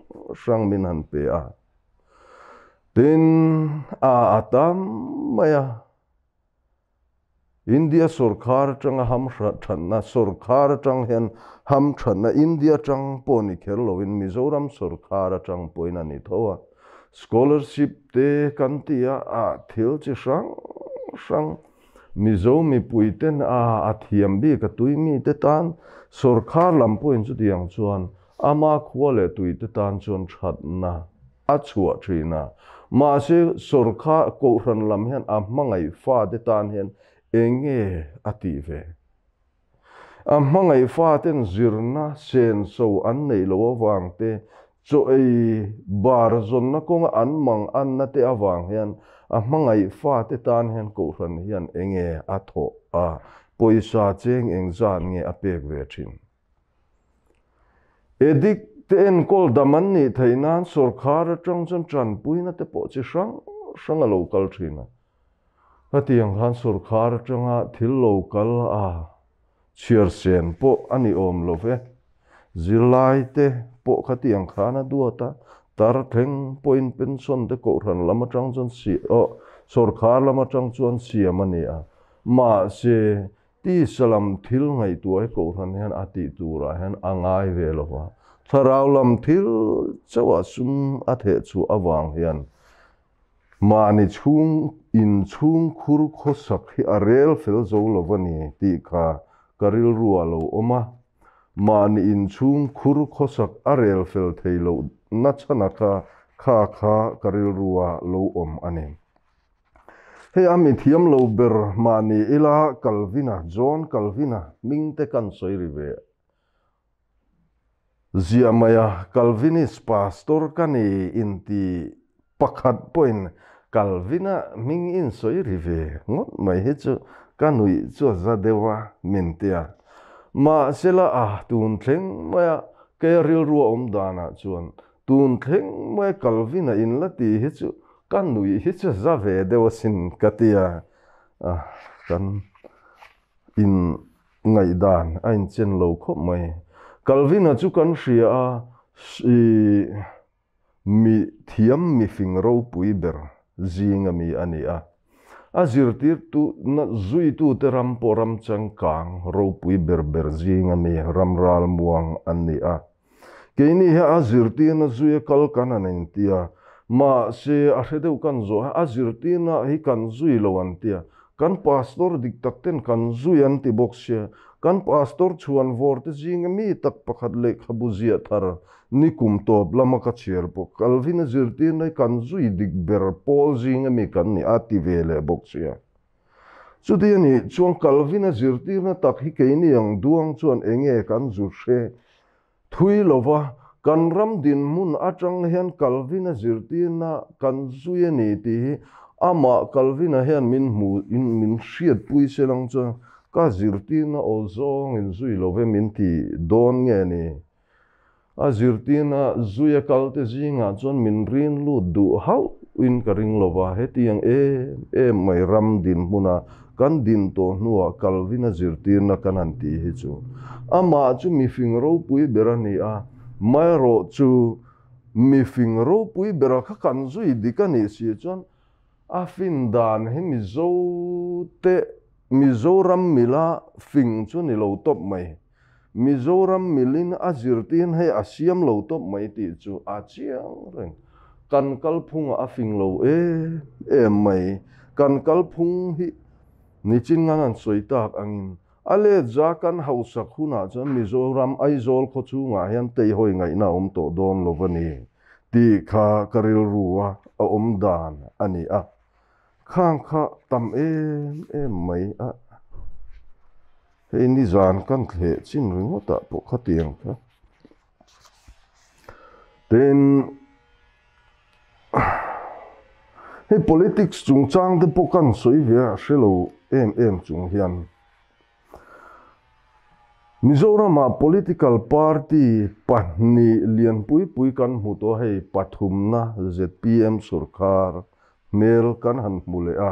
hrang min han pe a. Tin, a a tam mai a. India sorkar atanga ham thatna, sorkar atang hian ham thatna India atang pawh ni kher loin Mizoram sorkar atang pawhin a ni tho a. Scholarship te kan ti a, a thil chi hrang hrang Mizo mipui ten a a thiam bik a tui mi te tan sorkar lam pawhin chutiang chuan ama khua leh tui te tan chuan thatna a chhuah thin a. Mahse sorkar Kohhran lam hian a hmangaih fa te tan hian enge a tih ve? A hmangaih fa ten zirna senso an neih loh avang te, chaw ei bar zawnna kawnga an mang anna te avang hian a hmangaih fa te tan hian Kohhran hian enge a thawh a, pawisa cheng engzat nge a pek ve thin? Edik te enkawl dam an nih theih nan sorkar atang chuan tanpuina te pawh chi hrang hrang a lo kal thin a. Hetiang khan sorkar atanga thil lo kal a chhiar sen pawh a ni awm lo ve. Zirlai te pawh khatiang khan a duat a, Tar thleng pawhin pension te kohhran lam atang chuan si aw sawrkhar lam atang chuan siam a ni a. Mahse, tisa lam thil ngaihtuah hi kohhran hian a tih turah hian a ngai ve lo va. Thlarau lam thil chauhah sum a theh chhuah avang hian mahni chhung in chhungkhur khawsak hi a rel fel zo lo va ni tih kha ka rilru ah lo awm a. Mahni in chhungkhur khawsak a rel fel thei loh na chhan a kha kha kha ka rilru ah lo awm a ni. Hei a mi thiam lo ber mahni ila Calvin-a, John Calvin-a hming te kan sawi ri ve ziah mai a, Calvinist pastor ka ni inti pakhat pawhin Calvin-a hming in sawi ri ve ngawt mai hi chu ka nuih chu a za deuh a min tia. Mahsela a tun thleng maia kei a rilru a awm danah chuan Tun thleng mai Calvin-a in la ti hi chu ka nuih hi chu za ve deuh asin ka ti a, kan in ngaihdan a inchen lo khawp mai. Calvin-a chu kan hria a, i mi thiam mifing ropui ber zinga mi a ni a. A zirtirtu na zuitute ram pawh ram changkang ropui ber ber zinga mi ram ralmuang an ni a. Keini hi a zirtirna zuia kal kan han inti a, mahse a hre deuh kan zawh a, a zirtirna hi kan zui lo an ti a, kan pastor dik tak ten kan zui an ti bawk sia, kan pastor chhuan vawr te zinga mi tak pakhat lehkhabu ziah thar ni kum tawp lama ka chhiar pawh Calvin-a zirtirna hi kan zui dik ber pawl zinga mi kan ni a ti ve leh bawk sia. Chuti a nih chuan Calvin-a zirtirna tak hi keini ang duang chuan enge kan zu hre Thui lova kan ram dinhmun atang hian Calvin-a zirtirna kan zui a ni tih hi amah Calvin-a hian min hmu in min hriatpui se lang chuan ka zirtirna aw zawng in zui lo ve min ti dawn nge ni? A zirtirna zuia kalte zingah chuan min rin lut duh hauh in ka ring lova, hetiang em em mai ram dinhmuna Kan din tawh hnuah Calvin-a zirtirna kan han tih hi chu amah chu mifing ropui ber a ni a, maherawh chu mifing ropui bera kha kan zui dik a nih si chuan a fin dan hi Mizote Mizoram mila fing chu ni lo tawp mai. Mizoram milin a zirtirna hi a siam lo tawp mai tih chu a chiang reng. Kan kalphungah a fing lo em em mai. Kan kalphung hi nichin ngan an sawi tak angin a let za kan hausak hunah chuan Mizoram Aizawl khaw chhungah hian teihawi ngaihna a awm tawh dawn lo a ni tih kha ka rilru a a awm dan a ni a. Khang kha tam em em mai a. Hei nizan kan thleh chin ringawt ah pawh khatiang kha. Tin, hei politics chungchang te pawh kan sawi ve a hre lo em em chung hian Mizoramah political party pahnih lianpui pui kan hmu tawh a, hei pathumna zpm sorkar hmel kan han hmu leh a.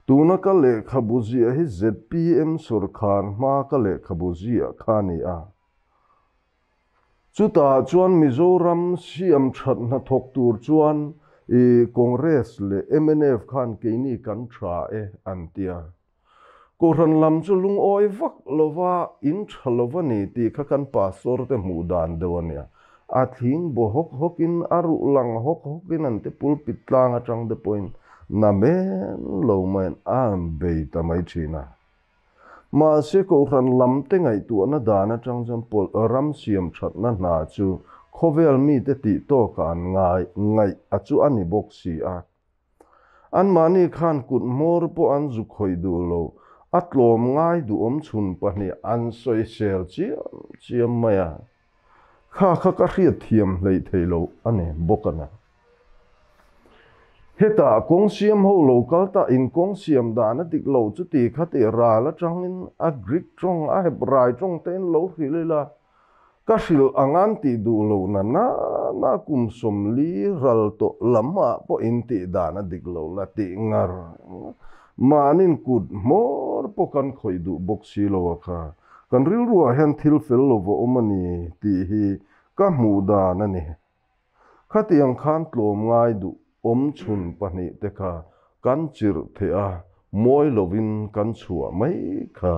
Tuna ka lehkhabu ziah hi zpm sorkar hma ka lehkhabu ziah kha a ni a. Chutah chuan Mizoram siam that hnathawk tur chuan i Congress leh mnf khan keini kan tha e an ti a. Kohhran lam chu lungawi vak lova in tha lova ni tih kha kan pastor te hmuh dan deuh a nia. A thing baw hawk hawkin a ruh lang hawk hawkin an ti pulpit tlang atang te pawhin na men lo maiin a an bei ta mai thin a. Mahse Kohhran lam te ngaihtuahna dan atang chuan ram siam thatna hna chu khawvel mite tih tawkah an ngai ngaih a chu a ni bawk si a. Anmahni khan kut hmawr pawh an zu khawih duh lo, a tlawm ngai duhawm chhun pahnih an sawisel chiam chiam mai a. Kha kha ka hriat thiam hleih theih loh a ni bawk a na. Hetah kawng siam ho lo kal ta in kawng siam dan a dik lo chu ti kha ti ral atangin a Greek tawng a Hebrai tawng te in lo hrilh ila Ka hrilh ang an tih duh loh na na na kum 40 ral tawh lam ah pawh in tih dan a dik lo la tih ngar mahnin kut hmawr pawh kan khawih duh bawk si lo a kha kan rilru ah hian thil fel lo va awm a ni tih hi ka hmuh dan a ni. Khatiang khan tlawmngai duh awmchhun pahnihte kha kan chirh theh a, mawi lovin kan chhuah mai kha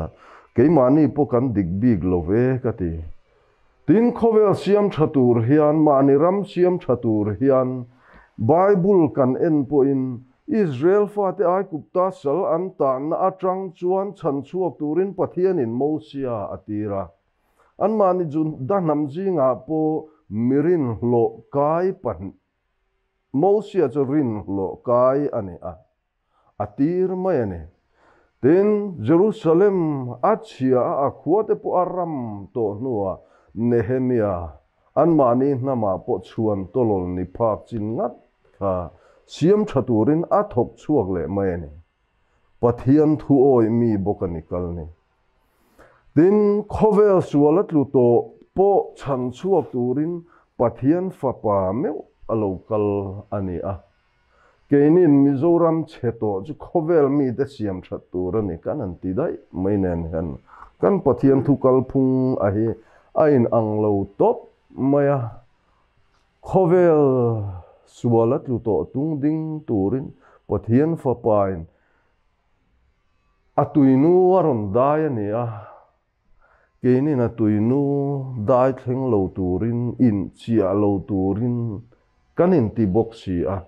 keimahni pawh kan dik bik lo ve ka ti. Tin, khawvel siam tha tur hian, mahni ram siam tha tur hian Bible kan en pawhin Israel fate Aigupta sal an tanna atang chuan chhanchhuak turin Pathianin Mosia a tir a. Anmahni Juda hnam zingah pawh mirin hlawh kai pahnih, Mosia chu rin hlawh kai a ni a, a tir mai a ni. Tin, Jerusalem a chhia a, a khuate pawh a ram tawh hnuah Nehemia, anmahni hnamah pawh chhuan tawlawl ni phak chin ngat kha siam tha turin a thawk chhuak leh mai a ni. Pathian thu awih mi bawk a ni kal ni. Tin, khawvel sual a tlu tawh pawh chhan chhuak turin Pathian Fapa meuh a lo kal a ni a. Keinin Mizoram chhe tawh chu khawvel mite siam that tur a ni kan han ti daih mai nen hian kan Pathian thu kalphung a hi a in ang lo tawp mai a. Khawvel sual a tlu tawh tung ding turin Pathian Fapain A tuinu a rawn dai a ni a, keinin a tuinu dai thleng lo turin, inchiah lo turin kan inti bawk si a.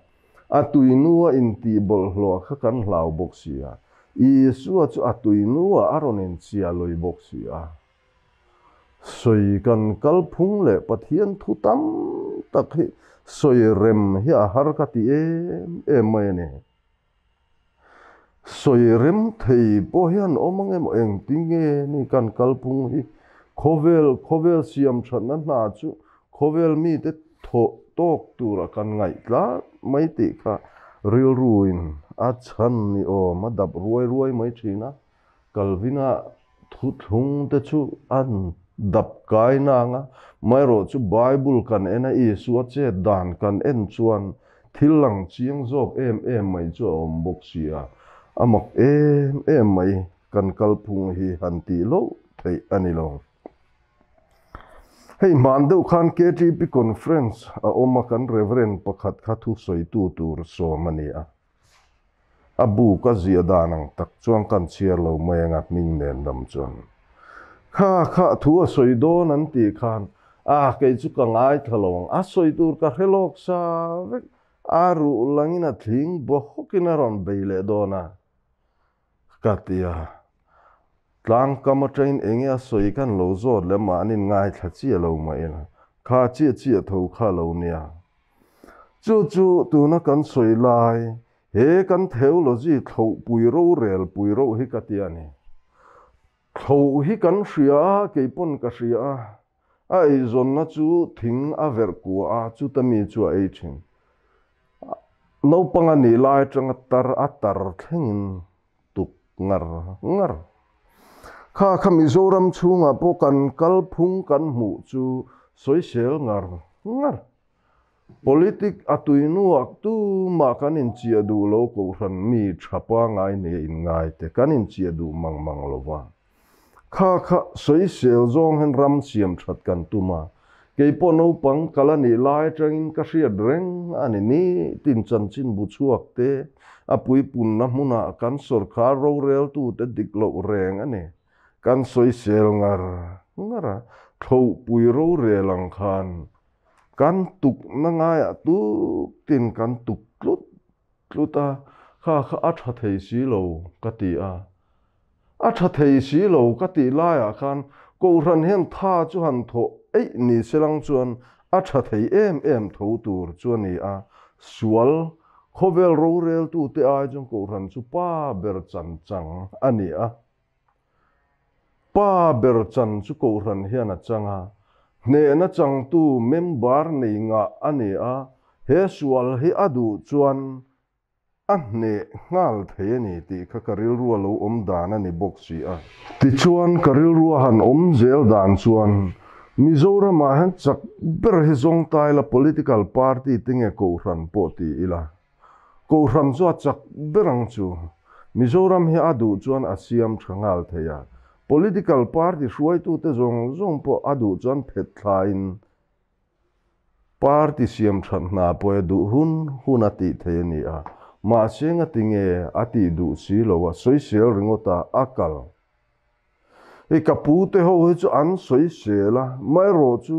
A tuinu a intih bawlhhlawh kha kan hlau bawk si a. Isua chu a tuinu ah a rawn inchiah lui bawk si a. Sawi kan kalphung leh Pathian thu tam tak hi sawi rem hi a har ka ti em em mai a ni. Sawi rem thei pawh hian awm ang emaw engtinge ni kan kalphung hi khawvel khawvel siam thatna hna chu khawvel mite thawh tawk tura kan ngaih tlat mai tih kha rilruin a chhan ni awm a dap ruai ruai mai thin a, Calvin-a thuthlung te chu an dap kai nang a, amaherawh chu Bible kan en a Isua chet dan kan en chuan thil lang chiang zawk em em mai chu a awm bawk si a, a mak em em mai kan kalphung hi han tih loh theih a ni lo. Hei hman deuh khan KTP Conference a awm a kan Reverend pakhat kha thusawitu tur sawm a ni a. A bu ka ziah dan ang tak chuan kan chhiar lo mai anga hming nen lam chuan. Kha kha thu a sawi dawn an tih khan a kei chu ka ngaithla lo ang, a sawi tur ka hre lawk sa vek, a ruh langin a thling bawkin a rawn bei leh dawn a ka ti a. Tlangkam atangin enge a sawi kan lo zawt leh mahni ngaithla chiah lo mah ila kha chiah chiah tho kha lo nia. Chu chu tuna kan sawi lai, he kan theology thloh pui rorel pui roh hi ka ti a ni. Thloh hi kan hria a, kei pawn ka hria a, a eizawnna chu thing a verh kua a, chuta mi chu a ei thin. Naupang a nih lai atanga tar a tar thlengin tuk ngar ngar. Kha kha Mizoram chhungah pawh kan kalphung kan hmuh chu sawisel ngar ngar. Politic a tuinuak tumah kan inchiah duh lo kohhran mi tha pangai nia inngai te kan inchiah duh mang mang lo va. Kha kha sawisel zawng hian ram siam that kan tum a, kei pawh naupang kal a nih lai atangin ka hriat reng a ni ni tin chanchin bu chhuak te a puipunna hmunah kan sawrkar roreltute dik loh reng a ni. Kan sawisel ngar ngar a, thlohpui rorel ang khan Kan tukna ngaiah tuk tin kan tuk tlut tlut a, kha kha a tha thei si lo ka ti a. A tha thei si lo ka tih laiah khan Kohhran hian tha chu han thawh eih ni selang chuan a tha thei em em tho tur chu a ni a, sual khawvel roreltute ai chuan Kohhran chu pa ber chan chang a ni a. Pa ber chan chu Kohhran hian a chang a, hnehna changtu member nei ngah a ni a, he sual hi a duh chuan a hneh nghal thei a ni tih kha ka rilrua lo awm dan a ni bawk si a. Tichuan ka rilrua han awm zel dan chuan Mizoramah hian chak ber hi zawng ta ila political party te nge Kohhran pawh ti ila Kohhran chu a chak ber ang chu. Mizoram hi a duh chuan a siam tha nghal thei a. Political party hruaitute zawng zawng pawh a duh chuan phet thlain Party siam that hna pawh e duh hun hun a tih theih a ni a, mahse ngati nge a tih duh si lo a, sawisel ringawt a a kal. Hei ka pu te ho hi chu an sawisel a, amaherawhchu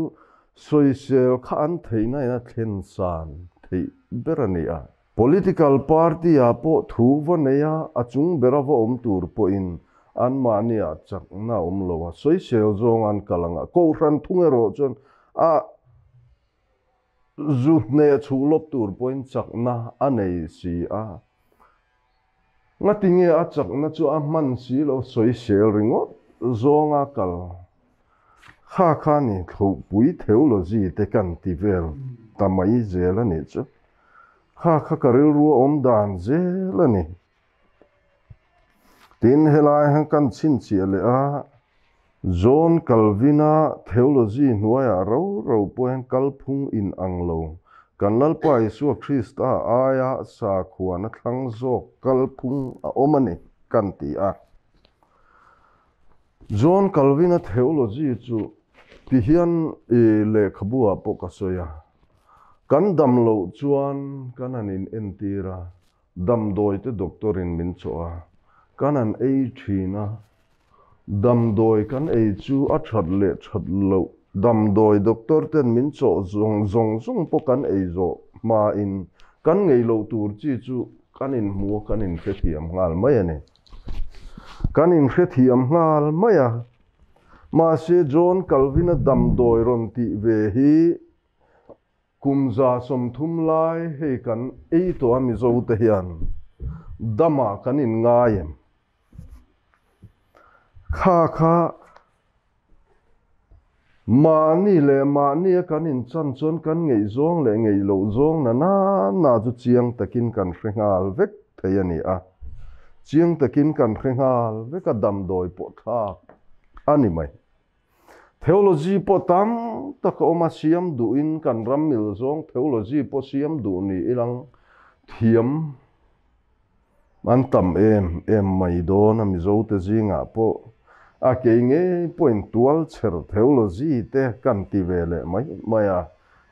sawisel kha an theihna in a thlen san theih ber a ni a. Political party ah pawh thu va nei a, a chung bera va awm tur pawhin anmahni ah chakna a awm lo a, sawisel zawng an kal ang a, kohhran thung erawh chuan a zu hneh chhuh lawp tur pawhin chakna a nei si a. Ngatinge a chakna chu a hman si lo sawisel ringawt zawnga kal kha kha ni thlohpui theology te kan ti vel ta mai zel a nih chu. Kha kha ka rilru a awm dan zel a ni. Tin, helai han kan chhinchhiah leh a, John Calvin-a theology hnuaiah ro ro pawh hian kalphung in ang lo. Kan Lalpa Isua Krista aia sakhuana thlang zawk kalphung a awm a ni, kan ti a. John Calvin-a theology chu ti hian i lehkhabu ah pawh ka sawi a. Kan dam loh chuan kan han in entir a, Damdawi te doctor in min chawh a, kan han ei thin a, damdawi kan ei chu a that leh that loh, damdawi doctor ten min chawh zawng zawng zawng pawh kan ei zawh hma in kan ngei loh tur chi chu kan inhmu a, kan inhrethiam nghal mai a ni. Kan inhrethiam nghal mai a, mahse John Calvin-a damdawi rawn tih ve hi Kum 130 lai hei kan ei tawh a Mizo te hian dam ah kan in ngai em? Kha kha mahni leh mahni a kan in chan chuan kan ngeih zawng leh ngeih loh zawng na na na chu chiang takin kan hre nghal vek thei a ni a. Chiang takin kan hre nghal vek a damdawi pawh thlak a ni mai. Theology pawh tam tak a awm a, siam duhin kan ram mil zawng theology pawh siam duh ni ilang thiam an tam em em mai dawn a, Mizote zingah pawh a kei ngei pawhin tual chher theology te kan ti ve leh mai mai a,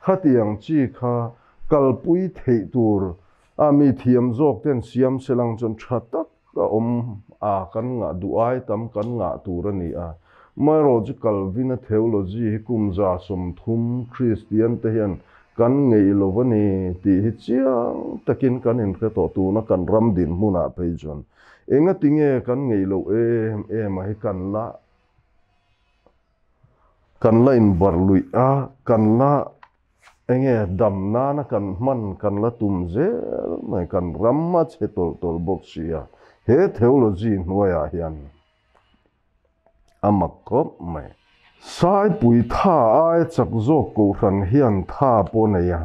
khatiang chi kha kalpui theih tur a mi thiam zawk ten siam selang chuan tha tak A awm a, kan ngah duh ai tam kan ngah tur a ni a. Amaherawhchu Calvin-a theology hi kum 130 Kristian te hian kan ngeih lo a ni tih hi chiang takin kan inhre tawh tuna kan ram dinhmunah phei chuan engatinge kan ngeih loh em em a hi kan la kan la inbarh luih a, kan la Enge dam nana kan hman kan la tum zel mai, kan ram a chhe tawlh tawlh bawk si a, he theology hnuaiah hian a mak khawp mai. Saipui tha aia chak zawk kohhran hian tha pawh nei a,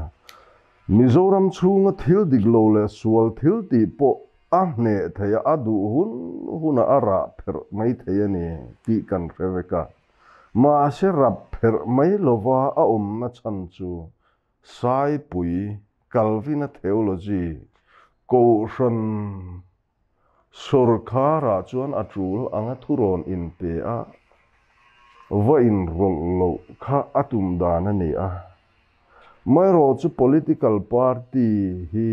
Mizoram chhunga thil dik lo leh sual thil tih pawh a hneh thei a, a duh hun hunah a rah pherh mai thei a ni tih kan hre vek a. Mahse rap pherh mai lova a awmna chhan chu Saipui Calvin-a theology Kohhran sawrkharah chuan a tul anga thurawn inpe a, va inrawlh loh kha a tum dan a ni a. Maherawh chu political party hi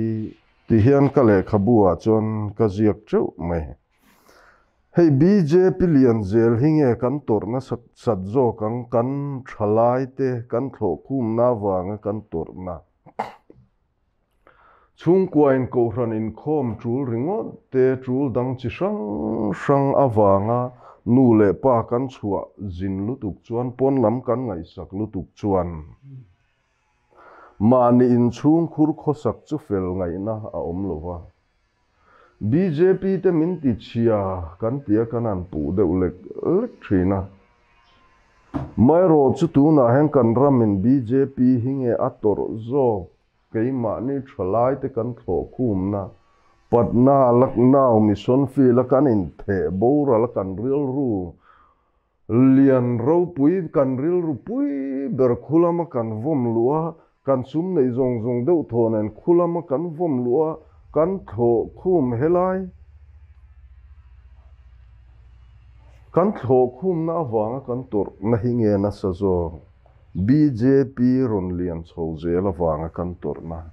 tihian ka lehkhabu ah chuan ka ziak teuh mai. Hei bjp lian zel hi nge kan tawrhna sat zawk ang, kan thalai te kan thlawhkhumna avanga kan tawrhna. Chhungkuain kohhran inkhawm tul ringawt te tul dang chi hrang hrang avanga nu leh pa kan chhuah zin lutuk chuan pawn lam kan ngaihsak lutuk chuan mahni inchhungkhur khawsak chu fel ngaihna a awm lova. Bjp te min ti chhia kan ti a kan han puh deuh lek lek thin a. Maherawh chu tunah hian kan ramin bjp hi nge a tawrh zawk keimahni thalai te kan thlawh khumna Patna, Lucknow, Mission Field a kan intheh boral a kan rilru Lian ropui kan rilru pui ber khulama kan vawm luh a, kan sum neih zawng zawng deuh thaw nen khulama kan vawm luh a, kan thlawh khum helai kan thlawh khumna avanga kan tawrhna hi nge nasa zawk? Bjp rawn lian chho zel avanga kan tawrhna.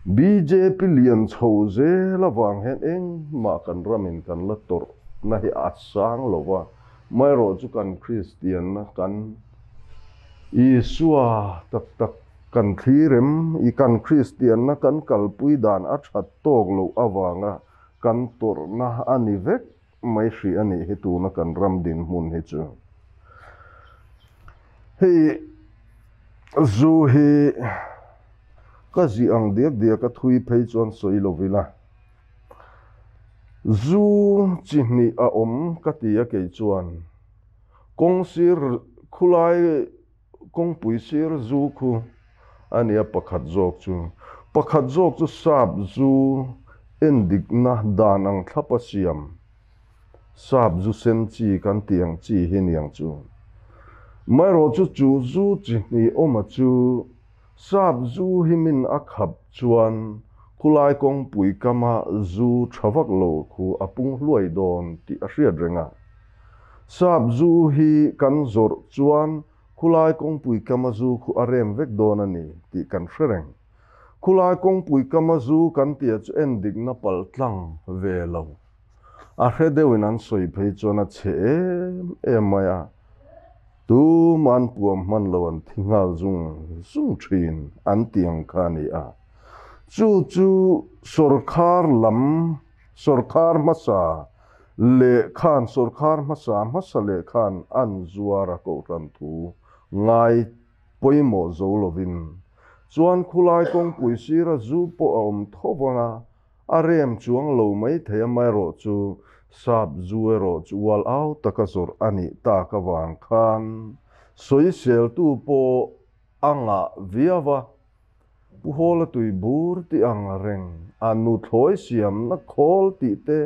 Bjp lian chho zel avang hian engmah kan ramin kan la tawrhna hi a sang lo va, amaherawhchu kan Kristianna kan Isua tak tak kan thlir em, i kan Kristianna kan kalpui dan a that tawk loh avanga kan tawrhna a ni vek mai hrih a nih hi tuna kan ram dinhmun hi chu. Hei zu hi ka zih ang diak diak a thui phei chuan sawi lo ila. Zu chi hnih a awm ka ti a kei chuan kawng sir khulai kawngpui sir zu khu a nia pakhat zawk chu. Pakhat zawk chu sap zu endikna dan ang thlap a siam. Sap zu sen chi kan tih ang chi hi niang chu. Amaherawhchu chu zu chi hnih awma chu sap zu hi min a khap chuan khulai kawngpui kama zu tha vak lo khu a pung hluai dawn tih a hriat reng a. Sap zu hi kan zawrh chuan khulai kawngpui kama zu khu a rem vek dawn a ni tih kan hre reng. Khulai kawngpui kama zu kan tih chu endikna pal tlang ve lo. A hre deuhin an sawi phei chuan a chhe em em mai a, tumah an puam hman lo an thi nghal zung zung thin an tih ang kha a ni a. Chu chu sawrkhar lam, sawrkhar hmasa leh khan sawrkhar hmasa hmasa leh khan an zuar a kohhran thu ngai pawimawh zo lovin chuan khulai kawngpui sira zu pawh a awm tho vang a, A rem chuang lo mai thei a, amaherawhchu sap zu erawh chu ual au taka zawrh a nih tak avang khan sawiseltu pawh a ngah viau a. Pu Hawla tui bur tih ang reng a nuthlawi siamna khawl tih te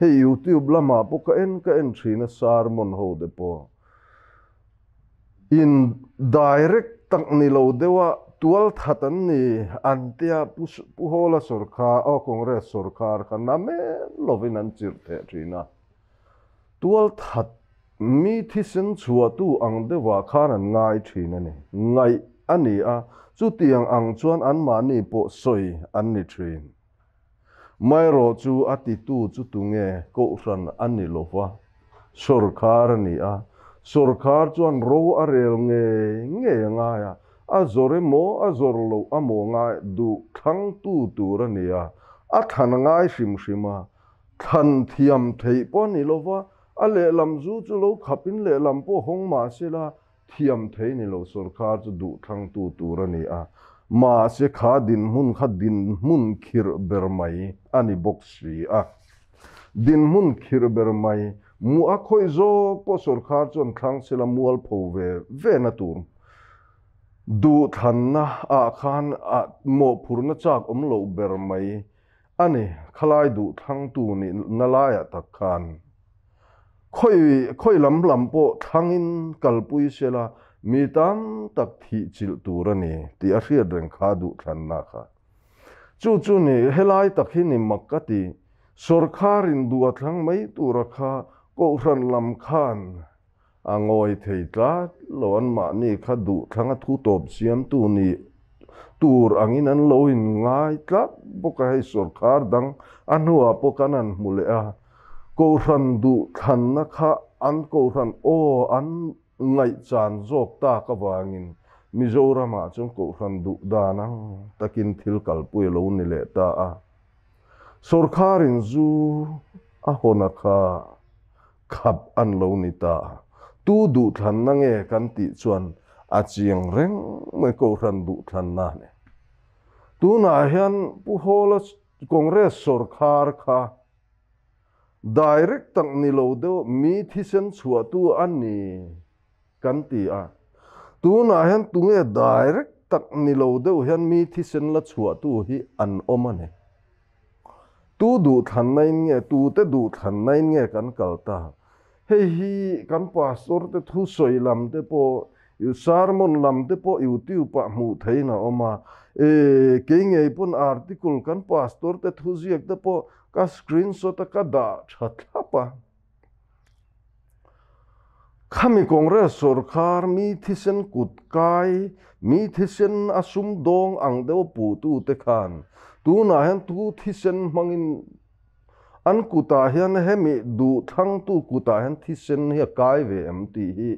hei YouTube lamah pawh ka en ka en thin a sermon ho te pawh. In direct tak ni lo deuh a tual that an ni an tia Pu Hawla sawrkhar aw Congress sawrkhar kha na men lovin an chirh theh thin a. Tual that mi thisen chhuahtu ang deuhah khan an ngai thin a ni. Ngaih a ni a, chutiang ang chuan anmahni pawh sawi an ni thin. Maherawh chu a titu chu tunge kohhran a ni lo va, sawrkhar a ni a. Sawrkhar chuan ro a rel ngei ngei a ngai a, a zawr emaw a zawr loh amaw ngai duh thlangtu tur a ni a, a thlan a ngai hrim hrim a. Thlan thiam theih pawh a ni lo va, a lehlam zu chu lo khapin lehlam pawh hawng mah sela Thiam thei ni lo sawrkar chu duh thlangtu tur a ni a, mahse kha dinhmun kha dinhmun khirh ber mai a ni bawk si a. Dinhmun khirh ber mai, mu a khawih zawk pawh sawrkar chuan thlang sela mualpho ve ve na tur duh thlanna ah khan a mawhphurhna chak awm loh ber mai a ni. Khalai duh thlangtu nih na laiah tak khan Khawi khawi lam lam pawh thlangin kalpui sela mi tam tak thih chilh tur a ni tih a hriat reng kha duhthlanna kha. Chu chu ni helai tak hi ni mak ka ti. Sawrkharin duh a thlang mai tura kha Kohhran lam khan a ngawi thei tlat lo anmahni kha duhthlang a thu tawp siamtu ni tur angin an lo inngai tlat bawk a hei sawrkhar dang a hnuah pawh kan han hmu leh a. Kohhran duhthlanna kha an kohhran aw an ngaihchan zawk tak avangin Mizoramah chuan kohhran duh dan ang takin thil kalpui a lo ni leh ta a. Sawrkharin zu a hawna kha khap an lo ni ta a. Tu duhthlanna nge kan tih chuan a chiang reng mai kohhran duhthlanna a ni. Tunah hian Pu Hawla Congress sawrkhar kha Direct tak ni lo deuh mi thisen chhuahtu a ni kan ti a. Tunah hian tunge direct tak ni lo deuh hian mi thisen la chhuahtu hi an awm a ni. Tu duhthlanna in nge, tute duhthlanna in nge kan kal ta? Hei hi kan pastor te thusawi lam te pawh, sermon lam te pawh youtube ah hmuh theihin a awm a. E, kei ngei pawn article kan pastor te thuziak te pawh ka screenshot a ka dah tha thlap a. Khami Congress sorkar mi thisen kut kai, mi thisen a sum dawng ang deuh puh tute khan tunah hian tu thisen hmangin an kutah hian hemi duh thlangtu kutah hian thisen hi a kai ve em tih hi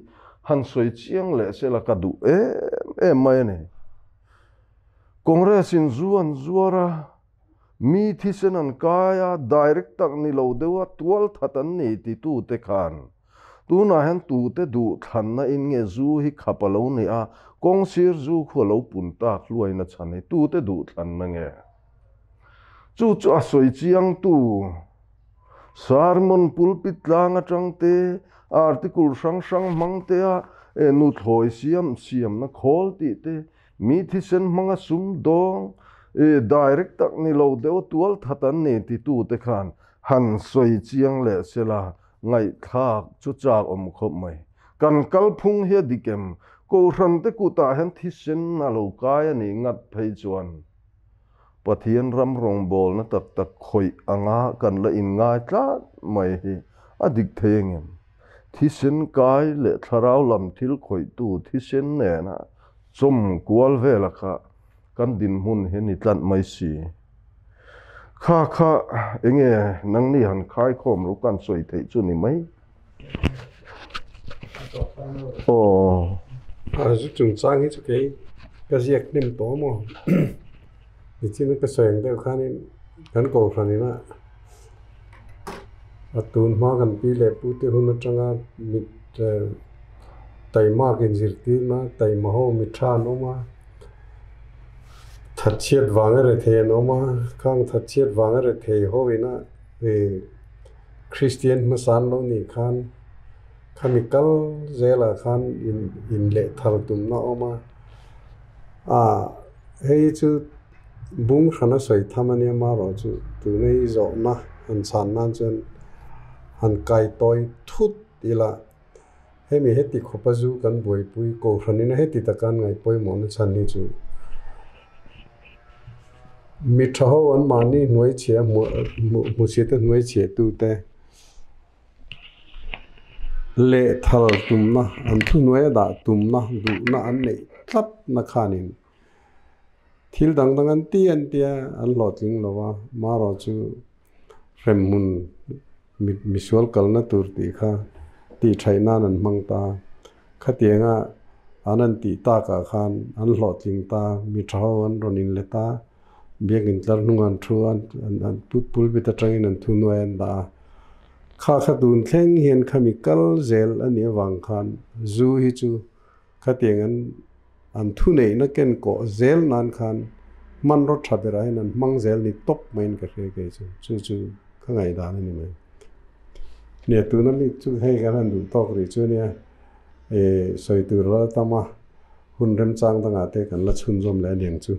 han sawi chiang leh sela ka duh em em mai a ni. Congress in zu an zuar a, mi thisen an kai a, direct tak ni lo deuha tual that an ni titute khan tunah hian tute duh thlanna in nge zu hi khap a lo ni a, kawng sir zu khu a lo pun tak hluaina chhan hi tute duh thlanna nge? Chu chu a sawi chiangtu sermon pulpit tlang atang te, article hrang hrang hmang te a e nuthlawi siam siamna khawl tih te, mi thisen hmanga sum dawng e direct tak ni lo deuh tual that an ni titute khan han sawi chiang leh sela ngaihthlak chu chak awm khawp mai. Kan kalphung hi a dik em? Kohhran te kutah hian thisen a lo kai a nih ngat phei chuan Pathian ram rawngbawlna tak tak khawih anga kan la inngai tlat mai hi a dik thei engem? Thisen kai leh thlarau lam thil khawihtu thisen nena chawm kual vela kha kan dinhmun hi ni tlat mai si. Kha kha enge nangni han khaikhawm ru kan sawi theih chu ni mai. Aw. A zu chungchang hi chu kei ka ziak hnem tawh maw? Nichin ka sawi ang deuh khanin kan kohhran ina a tun hma kan pi leh pu te hun atanga mit taimak inzirtirna taima ho mi tha an awm a, thatchhiat vanga rethei an awm a, khang thatchhiat vanga rethei ho ina Kristian hmasa an lo nih khan khami kal zelah khan in in leh thar tumna a awm a, ah hei chu bung hrana sawi tham ania marawh chu tuna i zawhna han chhan nan chuan han kai tawi thut ila hemi heti khawpa zu kan buaipui kohhranina heti taka an ngaih pawimawhna chhan hi chu Mi tha ho an mahni hnuai chhia hmuhchhiat te hnuai chhiah tu te leh thal tumna an thuhnuai a dah tumna duhna an neih tlat na khanin thil dang dang an ti an tia an hlawhtling lo a marawh chu hremhmun misual kalna tur tih kha tih thaih nan an hmang ta. Khatianga an an tih takah khan an hlawhtling ta, mi tha ho an rawn inlet a, biakin tlar hnungah an thu a, an pulpit atangin an thu nuai an dah a. Kha kha tun thleng hian khami kal zel a nih avang khan zu hi chu khatiang an an thuneihna ken kawh zel nan khan hmanraw tha berah hian an hmang zel ni tawp maiin ka hria kei chu, chu chu ka ngaihdan a ni mai. Nia tuna mi chu hei kan han duh tawk rih chu nia e sawi tur la tam a, hun remchang dangah te kan la chhunzawm leh aniang chu.